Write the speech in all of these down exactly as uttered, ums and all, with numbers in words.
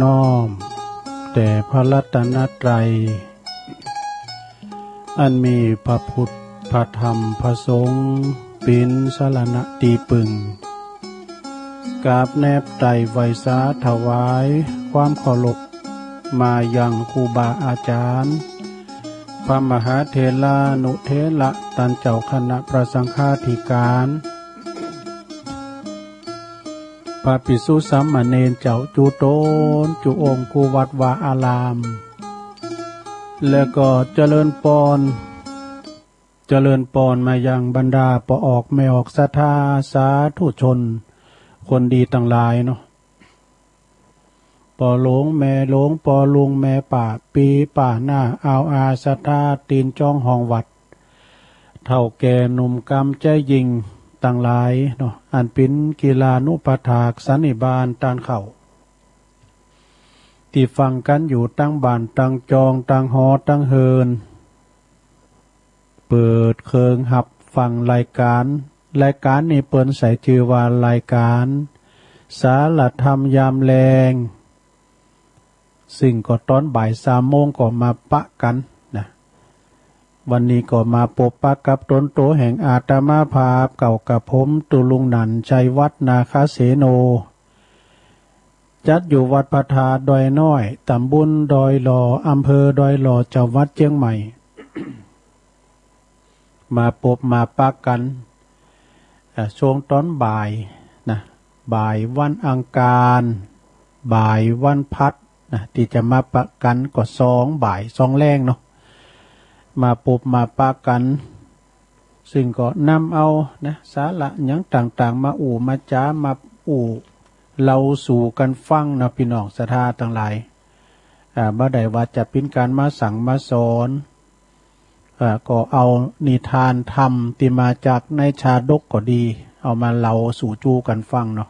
น้อมแด่พระรัตนตรัย อันมีพระพุทธ พระธรรม พระสงฆ์ เป๋นสรณะตี้ปึ้ง กราบแนบไตร่ไหว้สาถวายความเคารพ มายังครูบาอาจารย์ พระมหาเถรานุเถระ ต้านเจ้าคณะพระสังฆาธิการ พระภิกษุสามเณรเจ้ากู้ต๋นกู้องค์กู้วัดวาอาราม แล้วก็เจริญปอน เจริญปอนมายังบรรดาป้อออกแม่ออกศรัทธาสาธุชนคนดีตังหลายเนาะ ป้อหลวงแม่หลวง ป้อลุงแม่ป้า ปี้ป้าน้า อ่าวอาศรัทธา ตี๋นจองห้องวัด เฒ่าแก่หนุ่มกำใจ๋ยิ่งตังหลายเนาะ อันเป๋นกิลานุปัฏฐากสันนิบาตต้านเข้า ตี้ฟังกั๋นอยู่ตังบ้านตังจองตังหอตังเฮือน เปิดเครื่องฮับฟังรายก๋าน รายก๋านนี้เปิ้นใส่จื้อว่ารายก๋านสารธรรมยามแลง ซึ่งก็ต๋อนบ่ายสามโมงก็มาปะกั๋นนะ วันนี้ก็มาปบปะกับต๋นโตแห่งอาตมาภาพ เก้ากับผม ตุ๊ลุงหนั่น ชัยวัฒน์ นาคเสโน จัดอยู่วัดพระธาตุดอยน้อย ต๋ำบลดอยหล่อ อำเภอดอยหล่อ จังหวัดเจียงใหม่ มาปบมาปะกั๋น อ่า ช่วงต๋อนบ่ายนะ บ่ายวันอังคาร บ่ายวันพฤหัสนะ ตี้จะมาปะกั๋นก็สองบ่ายสองแลงเนาะ มาปบมาปะกั๋น ซึ่งก็นำเอานะ สาระหยังต่างๆ มาอู้มาจ๋า มาอู้เล่าสู่กั๋นฟังนะ ปี้น้องศรัทธาตังหลาย อ่า บ่ได้ว่าจะเป๋นก๋านมาสั่งมาสอน อ่า ก็เอานิทานธรรมตี้มาจากในชาดกก็ดี เอามาเล่าสู่จู้กั๋นฟังเนาะ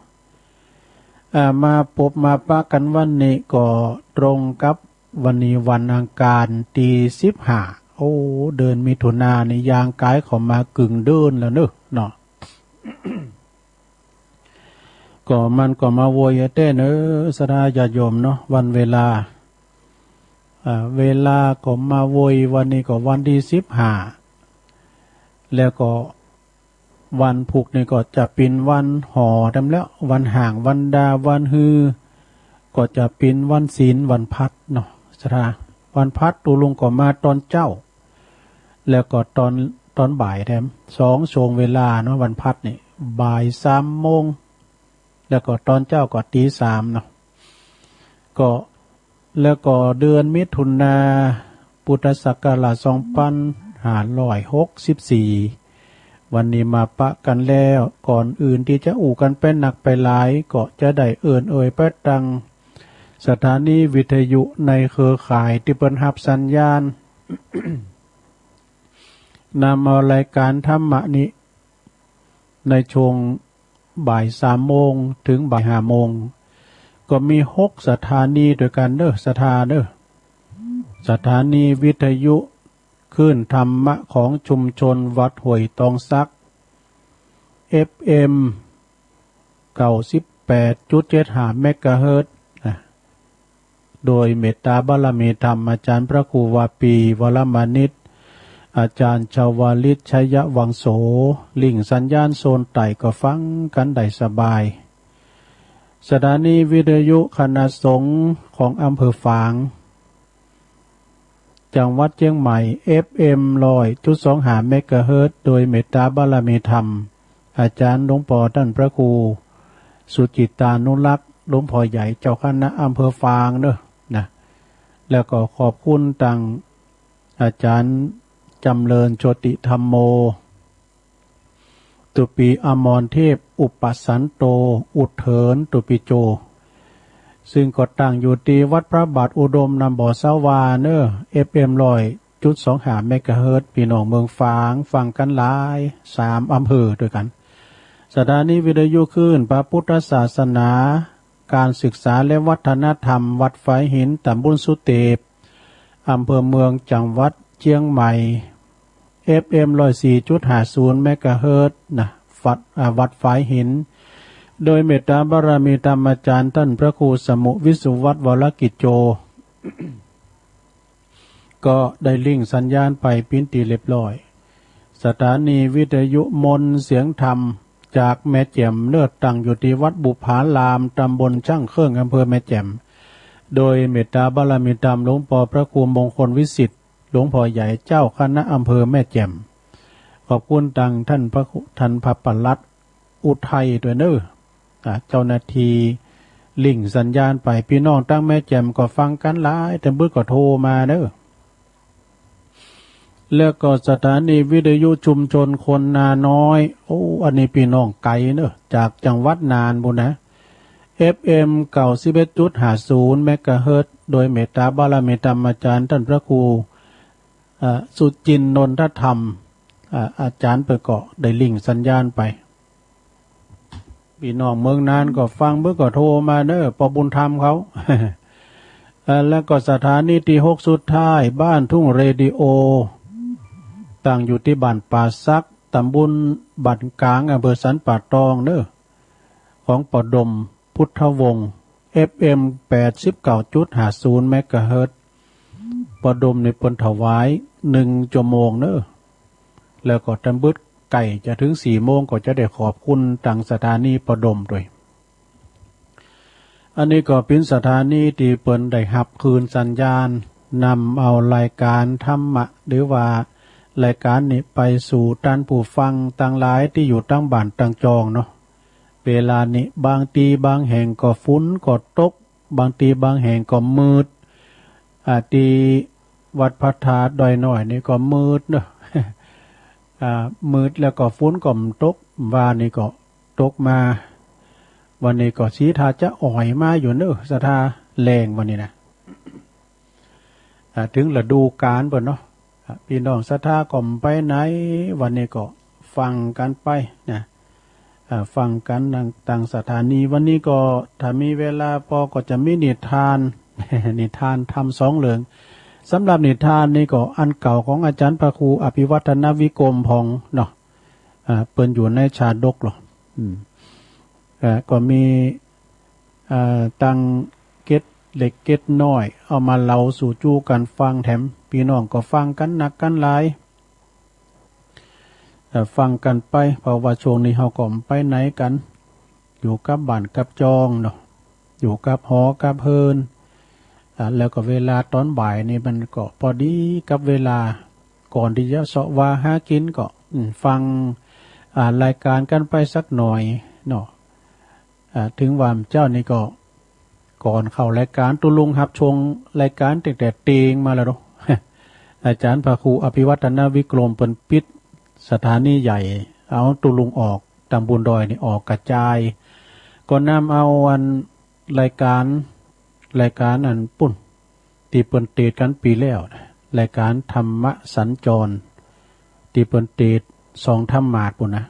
อ่า มาปบมาปะกั๋นวันนี้ก็ตรงกับวันนี้วันอังคารตี้สิบห้า โอ้ เดือนมิถุนานี่ย่างก๋ายเข้ามากึ่งเดือนแล้วเนาะ เนาะ ก็มันก็มาโวยแต๊เนาะ ศรัทธาญาติโยมเนาะ วันเวลา อ่า เวลาก็มาโวย วันนี้ก็วันตี้สิบห้า แล้วก็วันพูกนี่ก็จะเป๋นวันหอแต๊แล้ว วันฮ้างวันดาวันฮือ ก็จะเป๋นวันศีลวันพฤหัสเนาะ ศรัทธา วันพฤหัสตุ๊ลุงก็มาต๋อนเจ๊า แล้วก็ต๋อน ต๋อนบ่ายแต๊ สองช่วงเวลาเนาะ วันพฤหัสนี่ บ่ายสามโมง แล้วก็ต๋อนเจ๊าก็ตี๋สามเนาะ ก็ แล้วก็เดือนมิถุนา พุทธศักราชสองพันห้าร้อยหกสิบสี่ วันนี้มาปะกั๋นแล้ว ก่อนอื่นตี้จะอู้กั๋นไปนักไปหลาย ก็จะได้เอิ้นเอ่ยไปตังสถานีวิทยุในเครือข่ายตี้เปิ้นฮับสัญญาณ นำเอารายก๋านธรรมะนี้ ในช่วงบ่ายสามโมงเถิงบ่ายห้าโมง ก็มีหกสถานีตวยกั๋นเนาะ ศรัทธาเนาะ สถานีวิทยุคลื่นธรรมะของชุมชนวัดห้วยตองสัก เอฟเอ็ม เก้าสิบแปดจุดเจ็ดห้าเมกะเฮิรตซ์นะ โดยเมตตาบารมีธรรมอาจ๋ารย์พระครูวาปี วรมานิช อาจ๋ารย์ชวลิต ชัยวังโส ลิงก์สัญญาณโซนใต้ก็ฟังกั๋นได้สบาย สถานีวิทยุคณะสงฆ์ของอำเภอฝาง จังหวัดเจียงใหม่ เอฟเอ็ม ร้อยจุดสองห้าเมกะเฮิรตซ์ โดยเมตตาบารมีธรรม อาจารย์หลวงป้อต้านพระครูสุจิตตานุรักษ์ หลวงป้อใหญ่เจ้าคณะอำเภอฝางเนาะ นะ แล้วก็ขอบคุณตังอาจารย์จำเริญโชติธัมโม ตุปีอมรเทพ อุปสันโต อุดเถิน ตุปีโจ ซึ่งก็ตั้งอยู่ตี้วัดพระบาทอุดม น้ำบ่อสาวาเนาะ เอฟเอ็ม ร้อยจุดสองห้าเมกะเฮิรตซ์ ปี้น้องเมืองฝางฟังกั๋นหลาย สามอำเภอตวยกั๋น สถานีวิทยุคลื่นพระพุทธศาสนา การศึกษาและวัฒนธรรม วัดฝายหิน ตำบลสุเตป อำเภอเมือง จังหวัดเจียงใหม่ เอฟเอ็ม ร้อยสี่จุดห้าศูนย์เมกะเฮิรตซ์นะ วัด อ่า วัดฝายหิน โดยเมตตาบารมีธรรมอาจารย์ต้านพระครูสมุห์ วิสุวัฒน์ วรกิจโจ ก็ได้ลิงก์สัญญาณไปเป๋นตี้เรียบร้อย สถานีวิทยุมนต์เสียงธรรมจากแม่แจ่มเน่อ ตั้งอยู่ตี้วัดบุพาราม ตำบลช่างเครื่อง อำเภอแม่แจ่ม โดยเมตตาบารมีธรรมหลวงปอพระครูมงคลวิสิทธิ์ หลวงพ่อใหญ่เจ้าคณะอำเภอแม่แจ่ม ขอบคุณตังต้านพระครู ต้านพระปลัดอุทัยตวยเน่อ อ่า เจ้าหน้าตี้ลิงก์สัญญาณไป ปี้น้องตังแม่แจ่มก็ฟังกั๋นหลาย ตำบึดก็โทรมาเน่อ แล้วก็สถานีวิทยุชุมชนคนนาน้อย โอ้ อันนี้ปี้น้องไก๋เน่อ จากจังหวัดน่านปู้นนะ เอฟเอ็ม เก้าสิบเอ็ดจุดห้าศูนย์ เมกะเฮิรตซ์ โดยเมตตาบารมีธรรมอาจารย์ต้านพระครู อ่า สุจินต์ นนทธรรม อ่า อาจารย์เปิ้นก็ได้ลิงก์สัญญาณไป ปี้น้องเมืองน่านก็ฟัง เปิ้นก็โทรมาเน่อ ปอบุญธรรมเขา อ่า แล้วก็สถานีตี้หกสุดท้าย บ้านทุ่งเรดิโอ ตั้งอยู่ตี้บ้านป่าสัก ตำบลบ้านก๋าง อำเภอสันป่าตองเน่อ ของปอดม พุทธวงศ์ เอฟเอ็ม แปดสิบเก้าจุดห้าศูนย์ เมกะเฮิรตซ์ ปอดมนี่เปิ้นถวายหนึ่งชั่วโมงเน่อ แล้วก็ตำบึดใก้จะเถิงสี่โมงก็จะได้ขอบคุณตังสถานีปอดมตวย อันนี้ก็เป๋นสถานีตี้เปิ้นได้ฮับคืนสัญญาณ นำเอารายก๋านธรรมะ หรือว่ารายก๋านนี้ไปสู่ต้านผู้ฟังตังหลายตี้อยู่ตังบ้านตังจองเนาะ เวลานี้บางตี้บางแห่งก็ฝนก็ตก บางตี้บางแห่งก็มืด อ่า ตี้วัดพระธาตุดอยน้อยนี่ก็มืดเนาะ อ่า มืดแล้วก็ฝนก็บ่ตก วานนี้ก็ตกมา วันนี้ก็สีท่าจะอ่อยมาอยู่เน่อ ศรัทธา แล้งวันนี้นะ อ่า เถิงฤดูก๋าลเปิ้นเนาะ อ่า ปี้น้องศรัทธาก็บ่ไปไหน วันนี้ก็ฟังกั๋นไปนะ อ่า ฟังกั๋นตัง ตังสถานี วันนี้ก็ถ้ามีเวลาปอก็จะมีนิทาน นิทานธรรมสองเรื่อง สำหรับนิทานนี้ก็อันเก่าของอาจ๋ารย์พระครูอภิวัฒนวิกรมพองเนาะ อ่า เปิ้นอยู่ในชาดกหลอ อืม อ่า ก็มี อ่า ตังเกร็ดเล็กเกร็ดน้อย เอามาเล่าสู่จู๋กั๋นฟังแถม ปี้น้องก็ฟังกั๋นนักกั๋นหลาย เอ่อ ฟังกั๋นไป เพราะว่าช่วงนี้เฮาก็บ่ไปไหนกั๋น อยู่กับบ้านกับจองเนาะ อยู่กับหอกับเฮือน อ่า แล้วก็เวลาต๋อนบ่ายนี่มันก็ปอดีกับเวลา ก่อนตี้จะเซาะหว่างหากิ๋นก็ อืม ฟัง อ่า รายก๋านกั๋นไปสักหน่อยเนาะ อ่า เถิงว่าเมื่อเจ๊านี้ก็ ก่อนเข้ารายก๋าน ตุ๊ลุงฮับชมรายก๋านตั้งแต่เตียงมาแล้วเนาะ อาจ๋ารย์พระครูอภิวัฒนวิกรมเปิ้นปิดสถานีใหญ่ เอาตุ๊ลุงออก ตำบลดอยนี่ออกกระจาย ก็นำเอาอันรายก๋าน รายก๋านอันปู้น ตี้เปิ้นเตสน์กั๋นปี๋แล้วนะ รายก๋านธรรมสัญจร ตี้เปิ้นเตสน์สองธรรมาสน์ปู้นนะ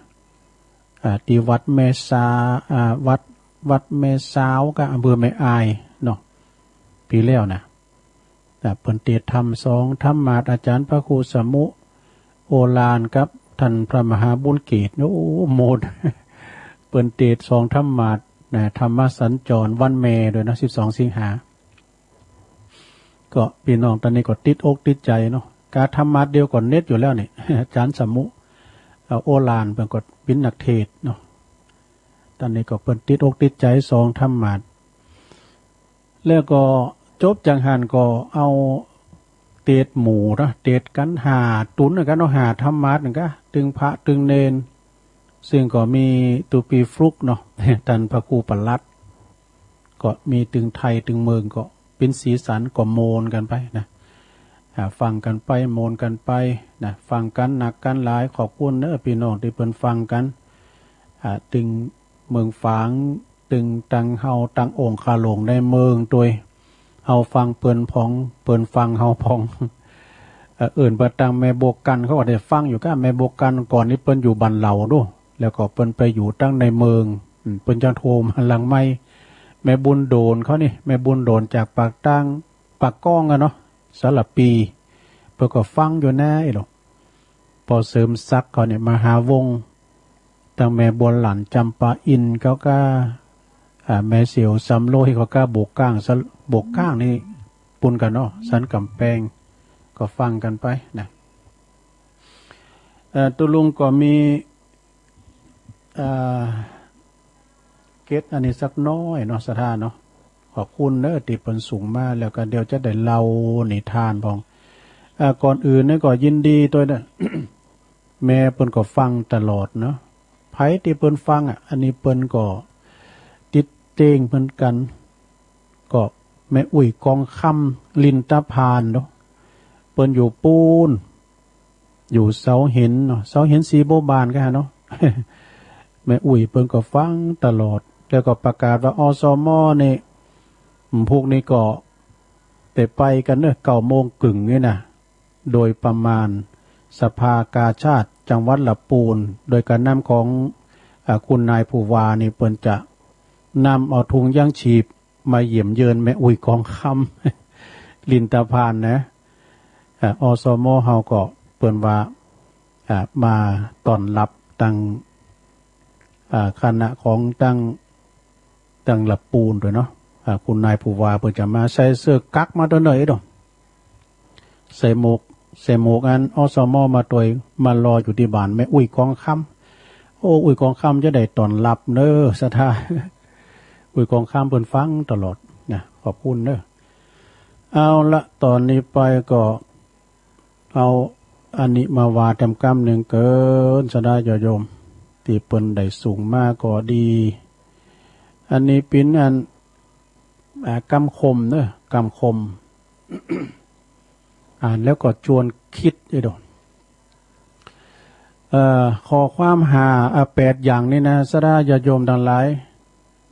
อ่า ตี้วัดแม่สา อ่า วัด วัดแม่สาวกับอำเภอแม่อายเนาะ ปี๋แล้วนะ อ่า เปิ้นเตสน์ธรรมสองธรรมาสน์ อาจ๋ารย์พระครูสมุห์ โอฬารกับต้านพระมหาบุญเกต โอ้ โมน เปิ้นเตสน์สองธรรมาสน์นะ ธรรมสัญจร วันแม่ตวยนะ สิบสองสิงหา ก็ปี้น้องต๋อนนี้ก็ติดอกติดใจ๋เนาะ กาธรรมาสน์เดียวก็เน็ตอยู่แล้วนี่ อาจ๋ารย์สมุห์ เอ่อ โอฬารเปิ้นก็เป๋นนักเตสน์เนาะ ต๋อนนี้ก็เปิ้นติดอกติดใจ๋สองธรรมาสน์ แล้วก็จบจากหั้นก็เอาเตสน์หมู่นะ เตสน์กั๋นห้าตุ๊นกั๋นเนาะ ห้าธรรมาสน์กั๋น ตึงพระตึงเณร ซึ่งก็มีตุ๊ปี้ฟลุกเนาะ ต้านพระครูปลัด ก็มีตึงไทยตึงเมือง ก็เป๋นสีสัน ก็โมนกั๋นไปนะ อ่า ฟังกั๋นไป โมนกั๋นไปนะ ฟังกั๋นนักกั๋นหลาย ขอบคุณเน้อปี้น้องตี้เปิ้นฟังกั๋น อ่า ตึงเมืองฝาง ตึงตังเฮาตังองค์คาหลวงในเมืองตวย เฮาฟังเปิ้นพ่อง เปิ้นฟังเฮาพ่อง เอ่อ เอิ้นไปตังแม่บัวกั๋น เขาก็ได้ฟังอยู่ก้า แม่บัวกั๋น ก่อนนี้เปิ้นอยู่บ้านเหล่าดู แล้วก็เปิ้นไปอยู่ตังในเมือง อืม เปิ้นจั่งโทรมาหลังไมค์ แม่บุญโดนเขานี่ แม่บุญโดนจากปากตาง ปากก้องอะเนาะ สารภี เปิ้นก็ฟังอยู่นะ ไอ้หลวง ปอเสริมศักดิ์เขาเนี่ย มหาวงศ์ ตังแม่บัวหลั่น จ๋ำปาอินทร์ เขาก็ อ่า แม่เสียวสำโรง เขาก็โบกก้างสะ โบกก้างนี่ปู๊นกั๋นเนาะ สันก๋ำแปง ก็ฟังกั๋นไปนะ เอ่อ ตุ๊ลุงก็มี เอ่อ เกร็ดอันนี้สักหน้อยเนาะ ศรัทธาเนาะ ขอบคุณเน้อตี้เปิ้นส่งมา แล้วก็เดี๋ยวจะได้เล่านิทานพ่อง เอ่อ ก่อนอื่นนี่ก็ยินดีตวยเน้อ แม่เปิ้นก็ฟังตลอดเนาะ ใผตี้เปิ้นฟังอะ อันนี้เปิ้นก็ติดเต้งเหมือนกั๋น ก็แม่อุ๊ยกองคำ ลินตะพานเนาะ เปิ้นอยู่ปู๊น อยู่เสาหินเนาะ เสาหินสีบัวบานก็ฮะเนาะ แม่อุ๊ยเปิ้นก็ฟังตลอด แล้วก็ประกาศว่า อสม นี่ พวกนี้ก็ได้ไปกั๋นเน้อ เก้าโมงเกิ่งนี่นะ โดยประมาณ สภากาชาดจังหวัดละปูน โดยก๋านนำของ อ่า คุณนายผู้ว่านี่ เปิ้นจะนำเอาถุงยังชีพมาเยี่ยมเยือนแม่อุ๊ยกองคำ ลินตะพานนะ อ่า อสม เฮาก็เปิ้นว่า อ่า มาต้อนรับตัง อ่า คณะของตัง ตังละปูนตวยเนาะ อ่า คุณนายผู้ว่าเปิ้นจะมาใส่เสื้อกั๊กมาตวยเน้อเนาะ ใส่หมวก ใส่หมวกอัน อสม มาตวย มารออยู่ตี้บ้านแม่อุ๊ยกองคำ โอ้ อุ๊ยกองคำจะได้ต้อนรับเน้อ ศรัทธา อุ๊ยกองคำเปิ้นฟังตลอดนะ ขอบคุณเน้อ เอาละ ต๋อนนี้ไปก็ เอาอันนี้มาว่าแตมกำนึ่งเกิน ศรัทธาญาติโยม ตี้เปิ้นได้ส่งมาก็ดี อันนี้เป๋นอัน อ่า กำคมเน้อ กำคม อ่านแล้วก็จวนกึ๊ดเด้อ เอ่อ ข้อความห้า อ่า แปดอย่างนี้นะ ศรัทธาญาติโยมตังหลาย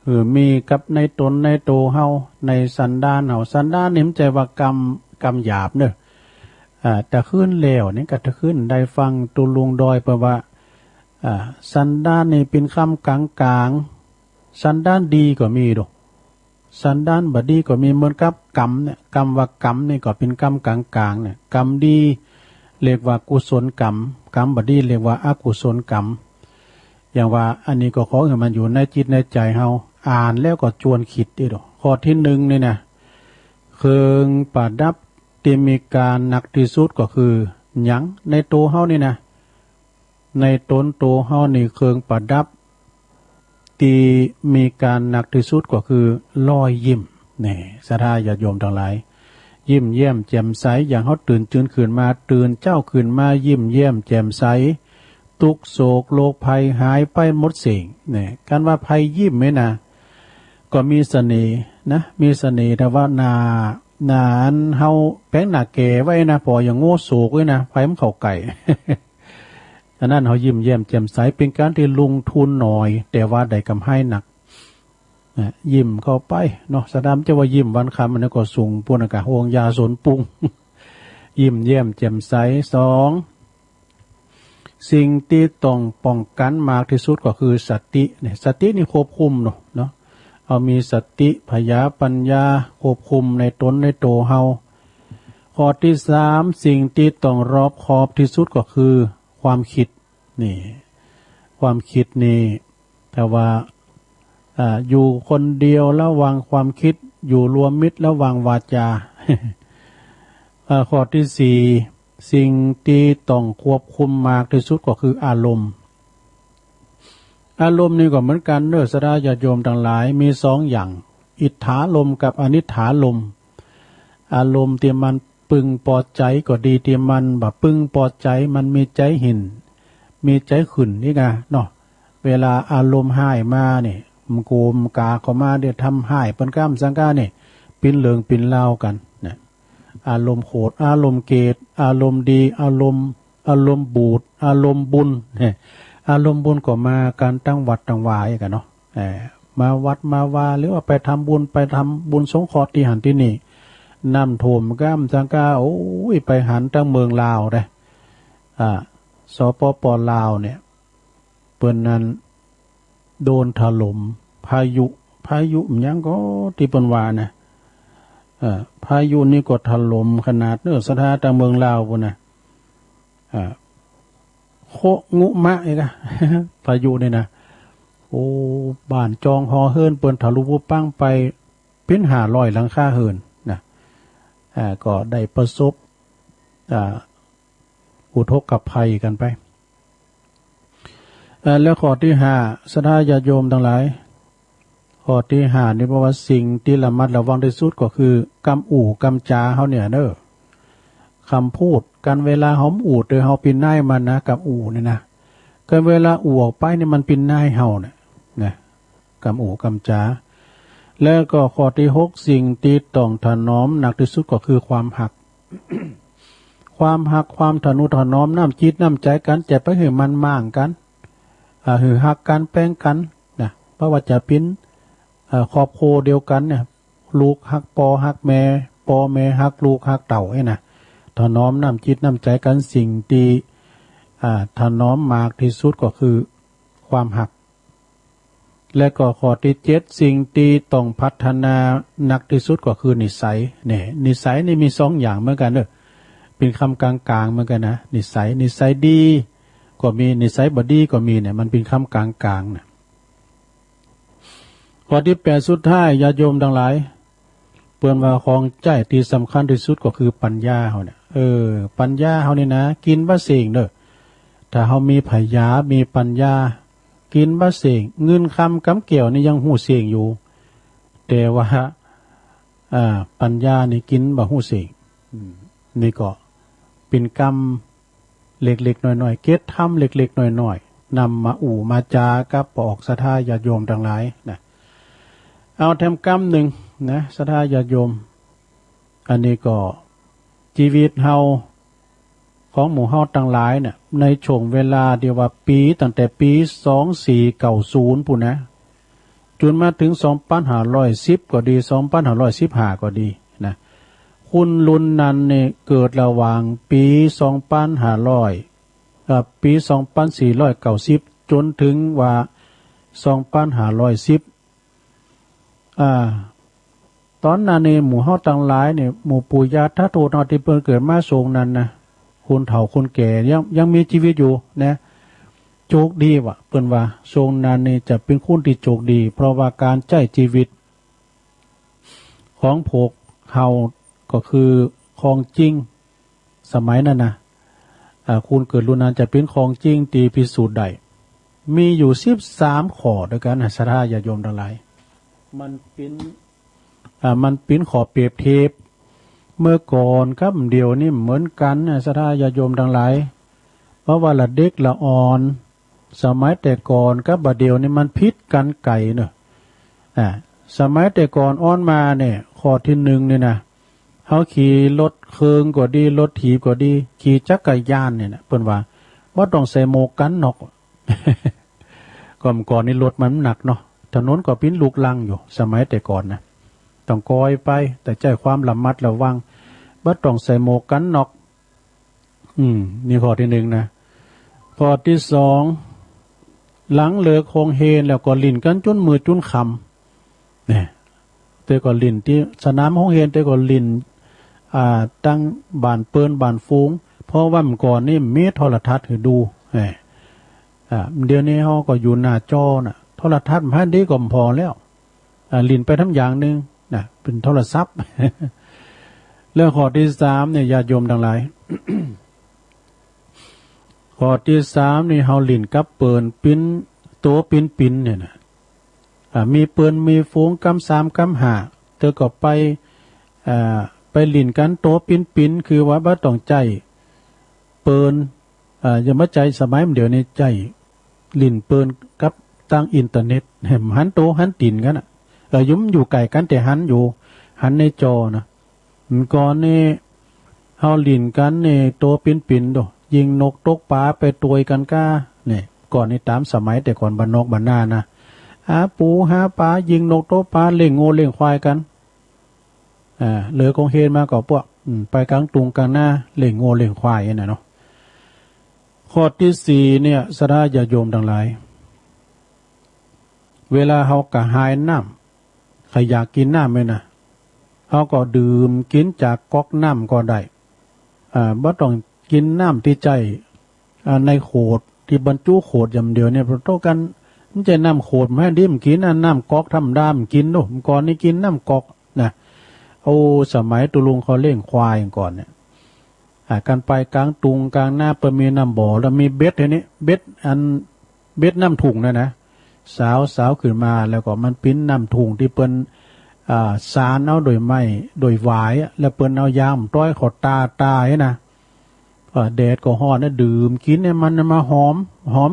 หื้อมีกับในต๋นในโตเฮา ในสันดานเฮา สันดานนี่มันบ่ใจ้ว่ากำ กำหยาบเน้อ อ่า แต่คืนแล้วนี่ก็ แต่คืนได้ฟังตุ๊ลุงดอยเปิ้นว่า อ่า สันดานนี่เป๋นกำก๋างๆ สันดานดีก็มีเด้อ สันดานบ่ดีก็มี เหมือนกับกำเนี่ย กำว่ากำนี่ก็เป๋นกำก๋างๆ เนี่ย กำดีเรียกว่ากุศลกำ กำบ่ดีเรียกว่าอกุศลกำ อย่างว่าอันนี้ก็ขอหื้อมันอยู่ในจิตในใจ๋เฮา อ่านแล้วก็จวนกึ๊ดเด้อ ข้อตี้นึ่งนี่นะ เครื่องประดับตี้มีค่านักตี้สุดก็คือหยัง ในโตเฮานี่นะ ในต๋นโตเฮานี่ เครื่องประดับตี้มีค่านักตี้สุดก็คือรอยยิ้ม นี่ ศรัทธาญาติโยมตังหลาย ยิ้มแย้มแจ่มใส อย่างเฮาตื่นจื้นขึ้นมา ตื่นเจ๊าขึ้นมา ยิ้มแย้มแจ่มใส ตุ๊กข์โศกโรคภัยหายไปหมดสิ้น นี่ คันว่าใผยิ้มนี่นะ ก็มีเสน่ห์นะ มีเสน่ห์ แต่ว่าหน้า หน้าอันเฮาแป๋งหน้าแก่ไว้นะ ปอยังโง่โศกไว้นะ ใผมันเข้าใก้ อันนั้นเฮายิ้มแย้มแจ่มใส เป๋นก๋านตี้ลงทุนน้อย แต่ว่าได้ก๋ำไรนัก นะ ยิ้มเข้าไปเนาะ ศรัทธา บ่ใจ้ว่ายิ้มวันค่ำ อันนั้นก็สูงปู๊นนะ กะโฮงยาสวนปรุง ยิ้มแย้มแจ่มใส สอง สิ่งตี้ต้องป้องกั๋นมากตี้สุดก็คือสติ นี่ สตินี่ควบคุมเนาะ เนาะ เอามีสติ ผญาปั๋ญญา ควบคุมในต๋นในโตเฮา ข้อตี้สาม สิ่งตี้ต้องรอบคอบตี้สุดก็คือความกึ๊ด นี่ ความกึ๊ดนี่ ถ้าว่า อ่า อยู่คนเดียวระวังความกึ๊ด อยู่รวมมิตรระวังวาจา อ่า ข้อตี้สี่ สิ่งตี้ต้องควบคุมมากตี้สุดก็คืออารมณ์ อารมณ์นี่ก็เหมือนกั๋นเน้อ ศรัทธาญาติโยมตังหลาย มีสองอย่าง อิทธารมณ์กับอนิทธารมณ์ อารมณ์ตี้มัน พึงปอใจ๋ก็ดี ตี้มันบ่พึงปอใจ๋ มันมีใจ๋หิ้น มีใจ๋ขึ้นนี่กะเนาะ เวลาอารมณ์ฮ้ายมานี่ มันโกมกาเข้ามา เดี๋ยวทำฮ้ายเปิ้นก้ำสังก้านี่ ปิ๊นเรื่องปิ๊นราวกั๋นนะ อารมณ์โขด อารมณ์เกลียด อารมณ์ดี อารมณ์ อารมณ์บูด อารมณ์บุญ เนี่ย อารมณ์บุญก็มากั๋นตังวัดตังวากั๋นเนาะ เอ่อ มาวัดมาวา หรือว่าไปทำบุญ ไปทำบุญสงเคราะห์ตี้หั้นตี้นี่ น้ำท่วมก้ำสังก้า โอ้ย ไปหันตังเมืองลาวเด้ อ่า สปป ลาวเนี่ย เปิ้นนั้นโดนถล่ม พายุ พายุหยังก็ตี้เปิ้นว่านะ เอ่อ พายุนี่ก็ถล่มขนาดเน้อ ศรัทธา ตังเมืองลาวปู๊นนะ อ่า โคะงุมะ เอกะ พายุนี่นะ โอ้ บ้านจองหอเฮือนเปิ้นทะลุปุปังไปเป๋นห้าร้อยหลังคาเฮือนนะ อ่า ก็ได้ประสบ อ่า อุทกภัยกั๋นไป อ่า แล้วข้อตี้ห้า ศรัทธาญาติโยมตังหลาย ข้อตี้ห้านี่บอกว่าสิ่งตี้ระมัดระวังตี้สุดก็คือกำอู้กำจ๋าเฮาเนี่ยเน่อ กำอู้ กั๋นเวลาเฮาอู้ โตเฮาเป๋นนายมันนะ กำอู้นี่นะ กั๋นเวลาอู้ออกไปนี่มันเป๋นนายเฮาเนี่ยนะ กำอู้กำจ๋า แล้วก็ข้อตี้หก สิ่งตี้ต้องถนอมหนักตี้สุดก็คือความฮัก ความฮัก ความทะนุถนอมน้ำจิตน้ำใจ๋กั๋น จะไปหื้อหมั้นหมางกั๋น อ่า หื้อฮักกั๋นแป๋งกั๋นนะ บ่ว่าจะเป๋น เอ่อ ครอบครัวเดียวกั๋นเนี่ย ลูกฮักป้อฮักแม่ ป้อแม่ฮักลูกฮักเต้าเนี่ยนะ ถนอมน้ำจิตน้ำใจ๋กั๋น สิ่งตี้ อ่า ถนอมมากตี้สุดก็คือความฮัก และก็ข้อตี้เจ็ด สิ่งตี้ต้องพัฒนาหนักตี้สุดก็คือนิสัย เนี่ย นิสัยนี่มีสองอย่างเหมือนกั๋นเน่อ เป๋นกำก๋างๆ เหมือนกั๋นนะ นิสัย นิสัยดีก็มี นิสัยบ่ดีก็มีเนี่ย มันเป๋นกำก๋างๆ นะ ข้อตี้แปดสุดท้าย ญาติโยมตังหลาย เปิ้นว่าของใจ๊ตี้สำคัญตี้สุดก็คือปัญญาเฮาเนี่ย เออ ปัญญาเฮานี่นะ กิ๋นบ่เส้งเน่อ ถ้าเฮามีผญา มีปัญญา กิ๋นบ่เส้ง เงินคำก๋ำแก้วนี่ยังฮู้เส้งอยู่ แต่ว่า อ่า ปัญญานี่กิ๋นบ่ฮู้เส้ง อืม นี่ก็เป๋นกำ เล็กๆ น้อยๆ เกตธรรมเล็กๆ น้อยๆ นำมาอู้มาจ๋ากับปออกศรัทธาญาติโยมตังหลายนะ เอาแถมกำนึ่งนะ ศรัทธาญาติโยม อันนี้ก็จีวิตเฮา ของหมู่เฮาตังหลายเนี่ย ในช่วงเวลาตี้ว่าปี๋ตั้งแต่ปี๋สองสี่เก้าศูนย์ปู้นนะ จ๋นมาเถิงสองปันห้าร้อยสิบก็ดี สองปันห้าร้อยสิบห้าก็ดีนะ คนรุ่นนั้นนี่เกิดระหว่างปี๋สองปันห้าร้อย เอ่อ ปี๋สองปันสี่ร้อยเก้าสิบ จ๋นเถิงว่าสองปันห้าร้อยสิบ อ่า ต๋อนนั้นนี่หมู่เฮาตังหลายนี่ หมู่ปู่ย่าต๋าทวดเฮาตี้เปิ้นเกิดมาช่วงนั้นนะ คนเฒ่าคนแก่ยัง ยังมีจีวิตอยู่นะ โจคดีว่ะ เปิ้นว่าช่วงนั้นนี่จะเป๋นคนตี้โจคดี เพราะว่าก๋านใจ๊จีวิต ของพวกเฮาก็คือของจริง สมัยนั้นนะ อ่า คนเกิดรุ่นนั้นจะเป๋นของจริงตี้พิสูจน์ได้ มีอยู่สิบสามข้อตวยกั๋นนะ ศรัทธาญาติโยมตังหลาย มันเป๋น อ่า มันเป๋นข้อเปรียบเทียบ เมื่อก่อนกับเดี๋ยวนี้เหมือนกั๋นนะ ศรัทธาญาติโยมตังหลาย เพราะว่าละเด็กละอ่อน สมัยแต่ก่อนกับบ่าเดี่ยวนี่มันผิดกั๋นไก๋เน่อ อ่า สมัยแต่ก่อนอ้อนมาเนี่ย ข้อตี้นึ่งนี่นะ เฮาขี่รถเคิงก็ดี รถถีบก็ดี ขี่จักรยานเนี่ยนะ เปิ้นว่าบ่ต้องใส่หมวกกั๋นน็อก ก็เมื่อก่อนนี่รถมันหนักเนาะ ถนนก็เป๋นลูกรังอยู่ สมัยแต่ก่อนนะ ต้องกอยไป แต่ใจ๊ความระมัดระวัง บ่ต้องใส่หมวกกั๋นน็อก อืม นี่ข้อตี้นึ่งนะ ข้อตี้สอง หลังเลิกโฮงเฮียนแล้วก็หลิ้นกั๋นจ๋นมืดจ๋นค่ำ เนี่ย แต่ก่อนหลิ้นตี้สนามโฮงเฮียน แต่ก่อนหลิ้น อ่า ตังบ้านเปิ้นบ้านฝูง เพราะว่าเมื่อก่อนนี่มีโทรทัศน์หื้อดู เอ้ย อ่า เดี๋ยวนี้เฮาก็อยู่หน้าจอน่ะ โทรทัศน์บ่หันดีก็บ่พอแล้ว อ่า หลิ้นไปตำอย่างนึ่งน่ะ เป๋นโทรศัพท์ แล้วข้อตี้สามเนี่ย ญาติโยมตังหลาย ข้อตี้สามนี่ เฮาหลิ้นกับเปิ้นปิ้น ตั๋วปิ้นปิ้นเนี่ยนะ อ่า มีเปิ้นมีฝูงกำสามกำห้า เตื้อก็ไป อ่า ไปหลิ้นกั๋นตั๋วปิ้นปิ้น คือว่าบ่ต้องใจ๊เปิ้น อ่า อย่ามาใจ๊สมัยเดี๋ยวนี้ ใจ๊หลิ้นเปิ้นกับตางอินเทอร์เน็ต หันตั๋วหันตี๋นกั๋นน่ะ เออ อยู่ อยู่ไก๋กั๋นแต่หันอยู่ หันในจอนะ ก่อนนี่ เฮาหลิ้นกั๋นนี่ตั๋วปิ้นปิ้นโด ยิงนกตกป๋าไปตวยกั๋นก้า เนี่ย ก่อนนี่ต๋ามสมัยแต่ก่อนบ้านนอกบ้านนานะ หาปู๋หาป๋า ยิงนกตกป๋า เลี้ยงงัวเลี้ยงควายกั๋น อ่า เลิกโฮงเฮียนมาก็ปวก อืม ไปก๋างตุงก๋างนา เลี้ยงงัวเลี้ยงควายเนี่ยนะเนาะ ข้อตี้สี่เนี่ย ศรัทธาญาติโยมตังหลาย เวลาเฮากระหายน้ำ ใค่อยากกิ๋นน้ำเนี่ยนะ เฮาก็ดื่มกิ๋นจากก๊อกน้ำก็ได้ อ่า บ่ต้องกิ๋นน้ำตี้ใจ๊ อ่า ในโขด ตี้บรรจุโขดอย่างเดียวเนี่ย ปะโตกั๋น มันใจ้น้ำโขด แม่นตี้มันกิ๋นนะ น้ำก๊อกธรรมดามันกิ๋นโน่น ก่อนนี่กิ๋นน้ำก๊อกนะ โอ้ สมัยตุ๊ลุงเขาเลี้ยงควายก่อนเนี่ย อ่า กั๋นไปก๋างตุงก๋างนา เปิ้นมีน้ำบ่อ แล้วมีเบ็ด ทีนี้ เบ็ดอัน เบ็ดน้ำถุงนั่นนะ สาว สาวขึ้นมา แล้วก็มันเป๋นน้ำถุงตี้เปิ้น อ่า สานเอาโดยไม้ โดยหวายอะ แล้วเปิ้นเอายางต้อยเข้าต๋า ต๋าหั้นนะ อ่า แดดก็ฮ้อนนะ ดื่มกิ๋นเนี่ยมันมาหอม หอม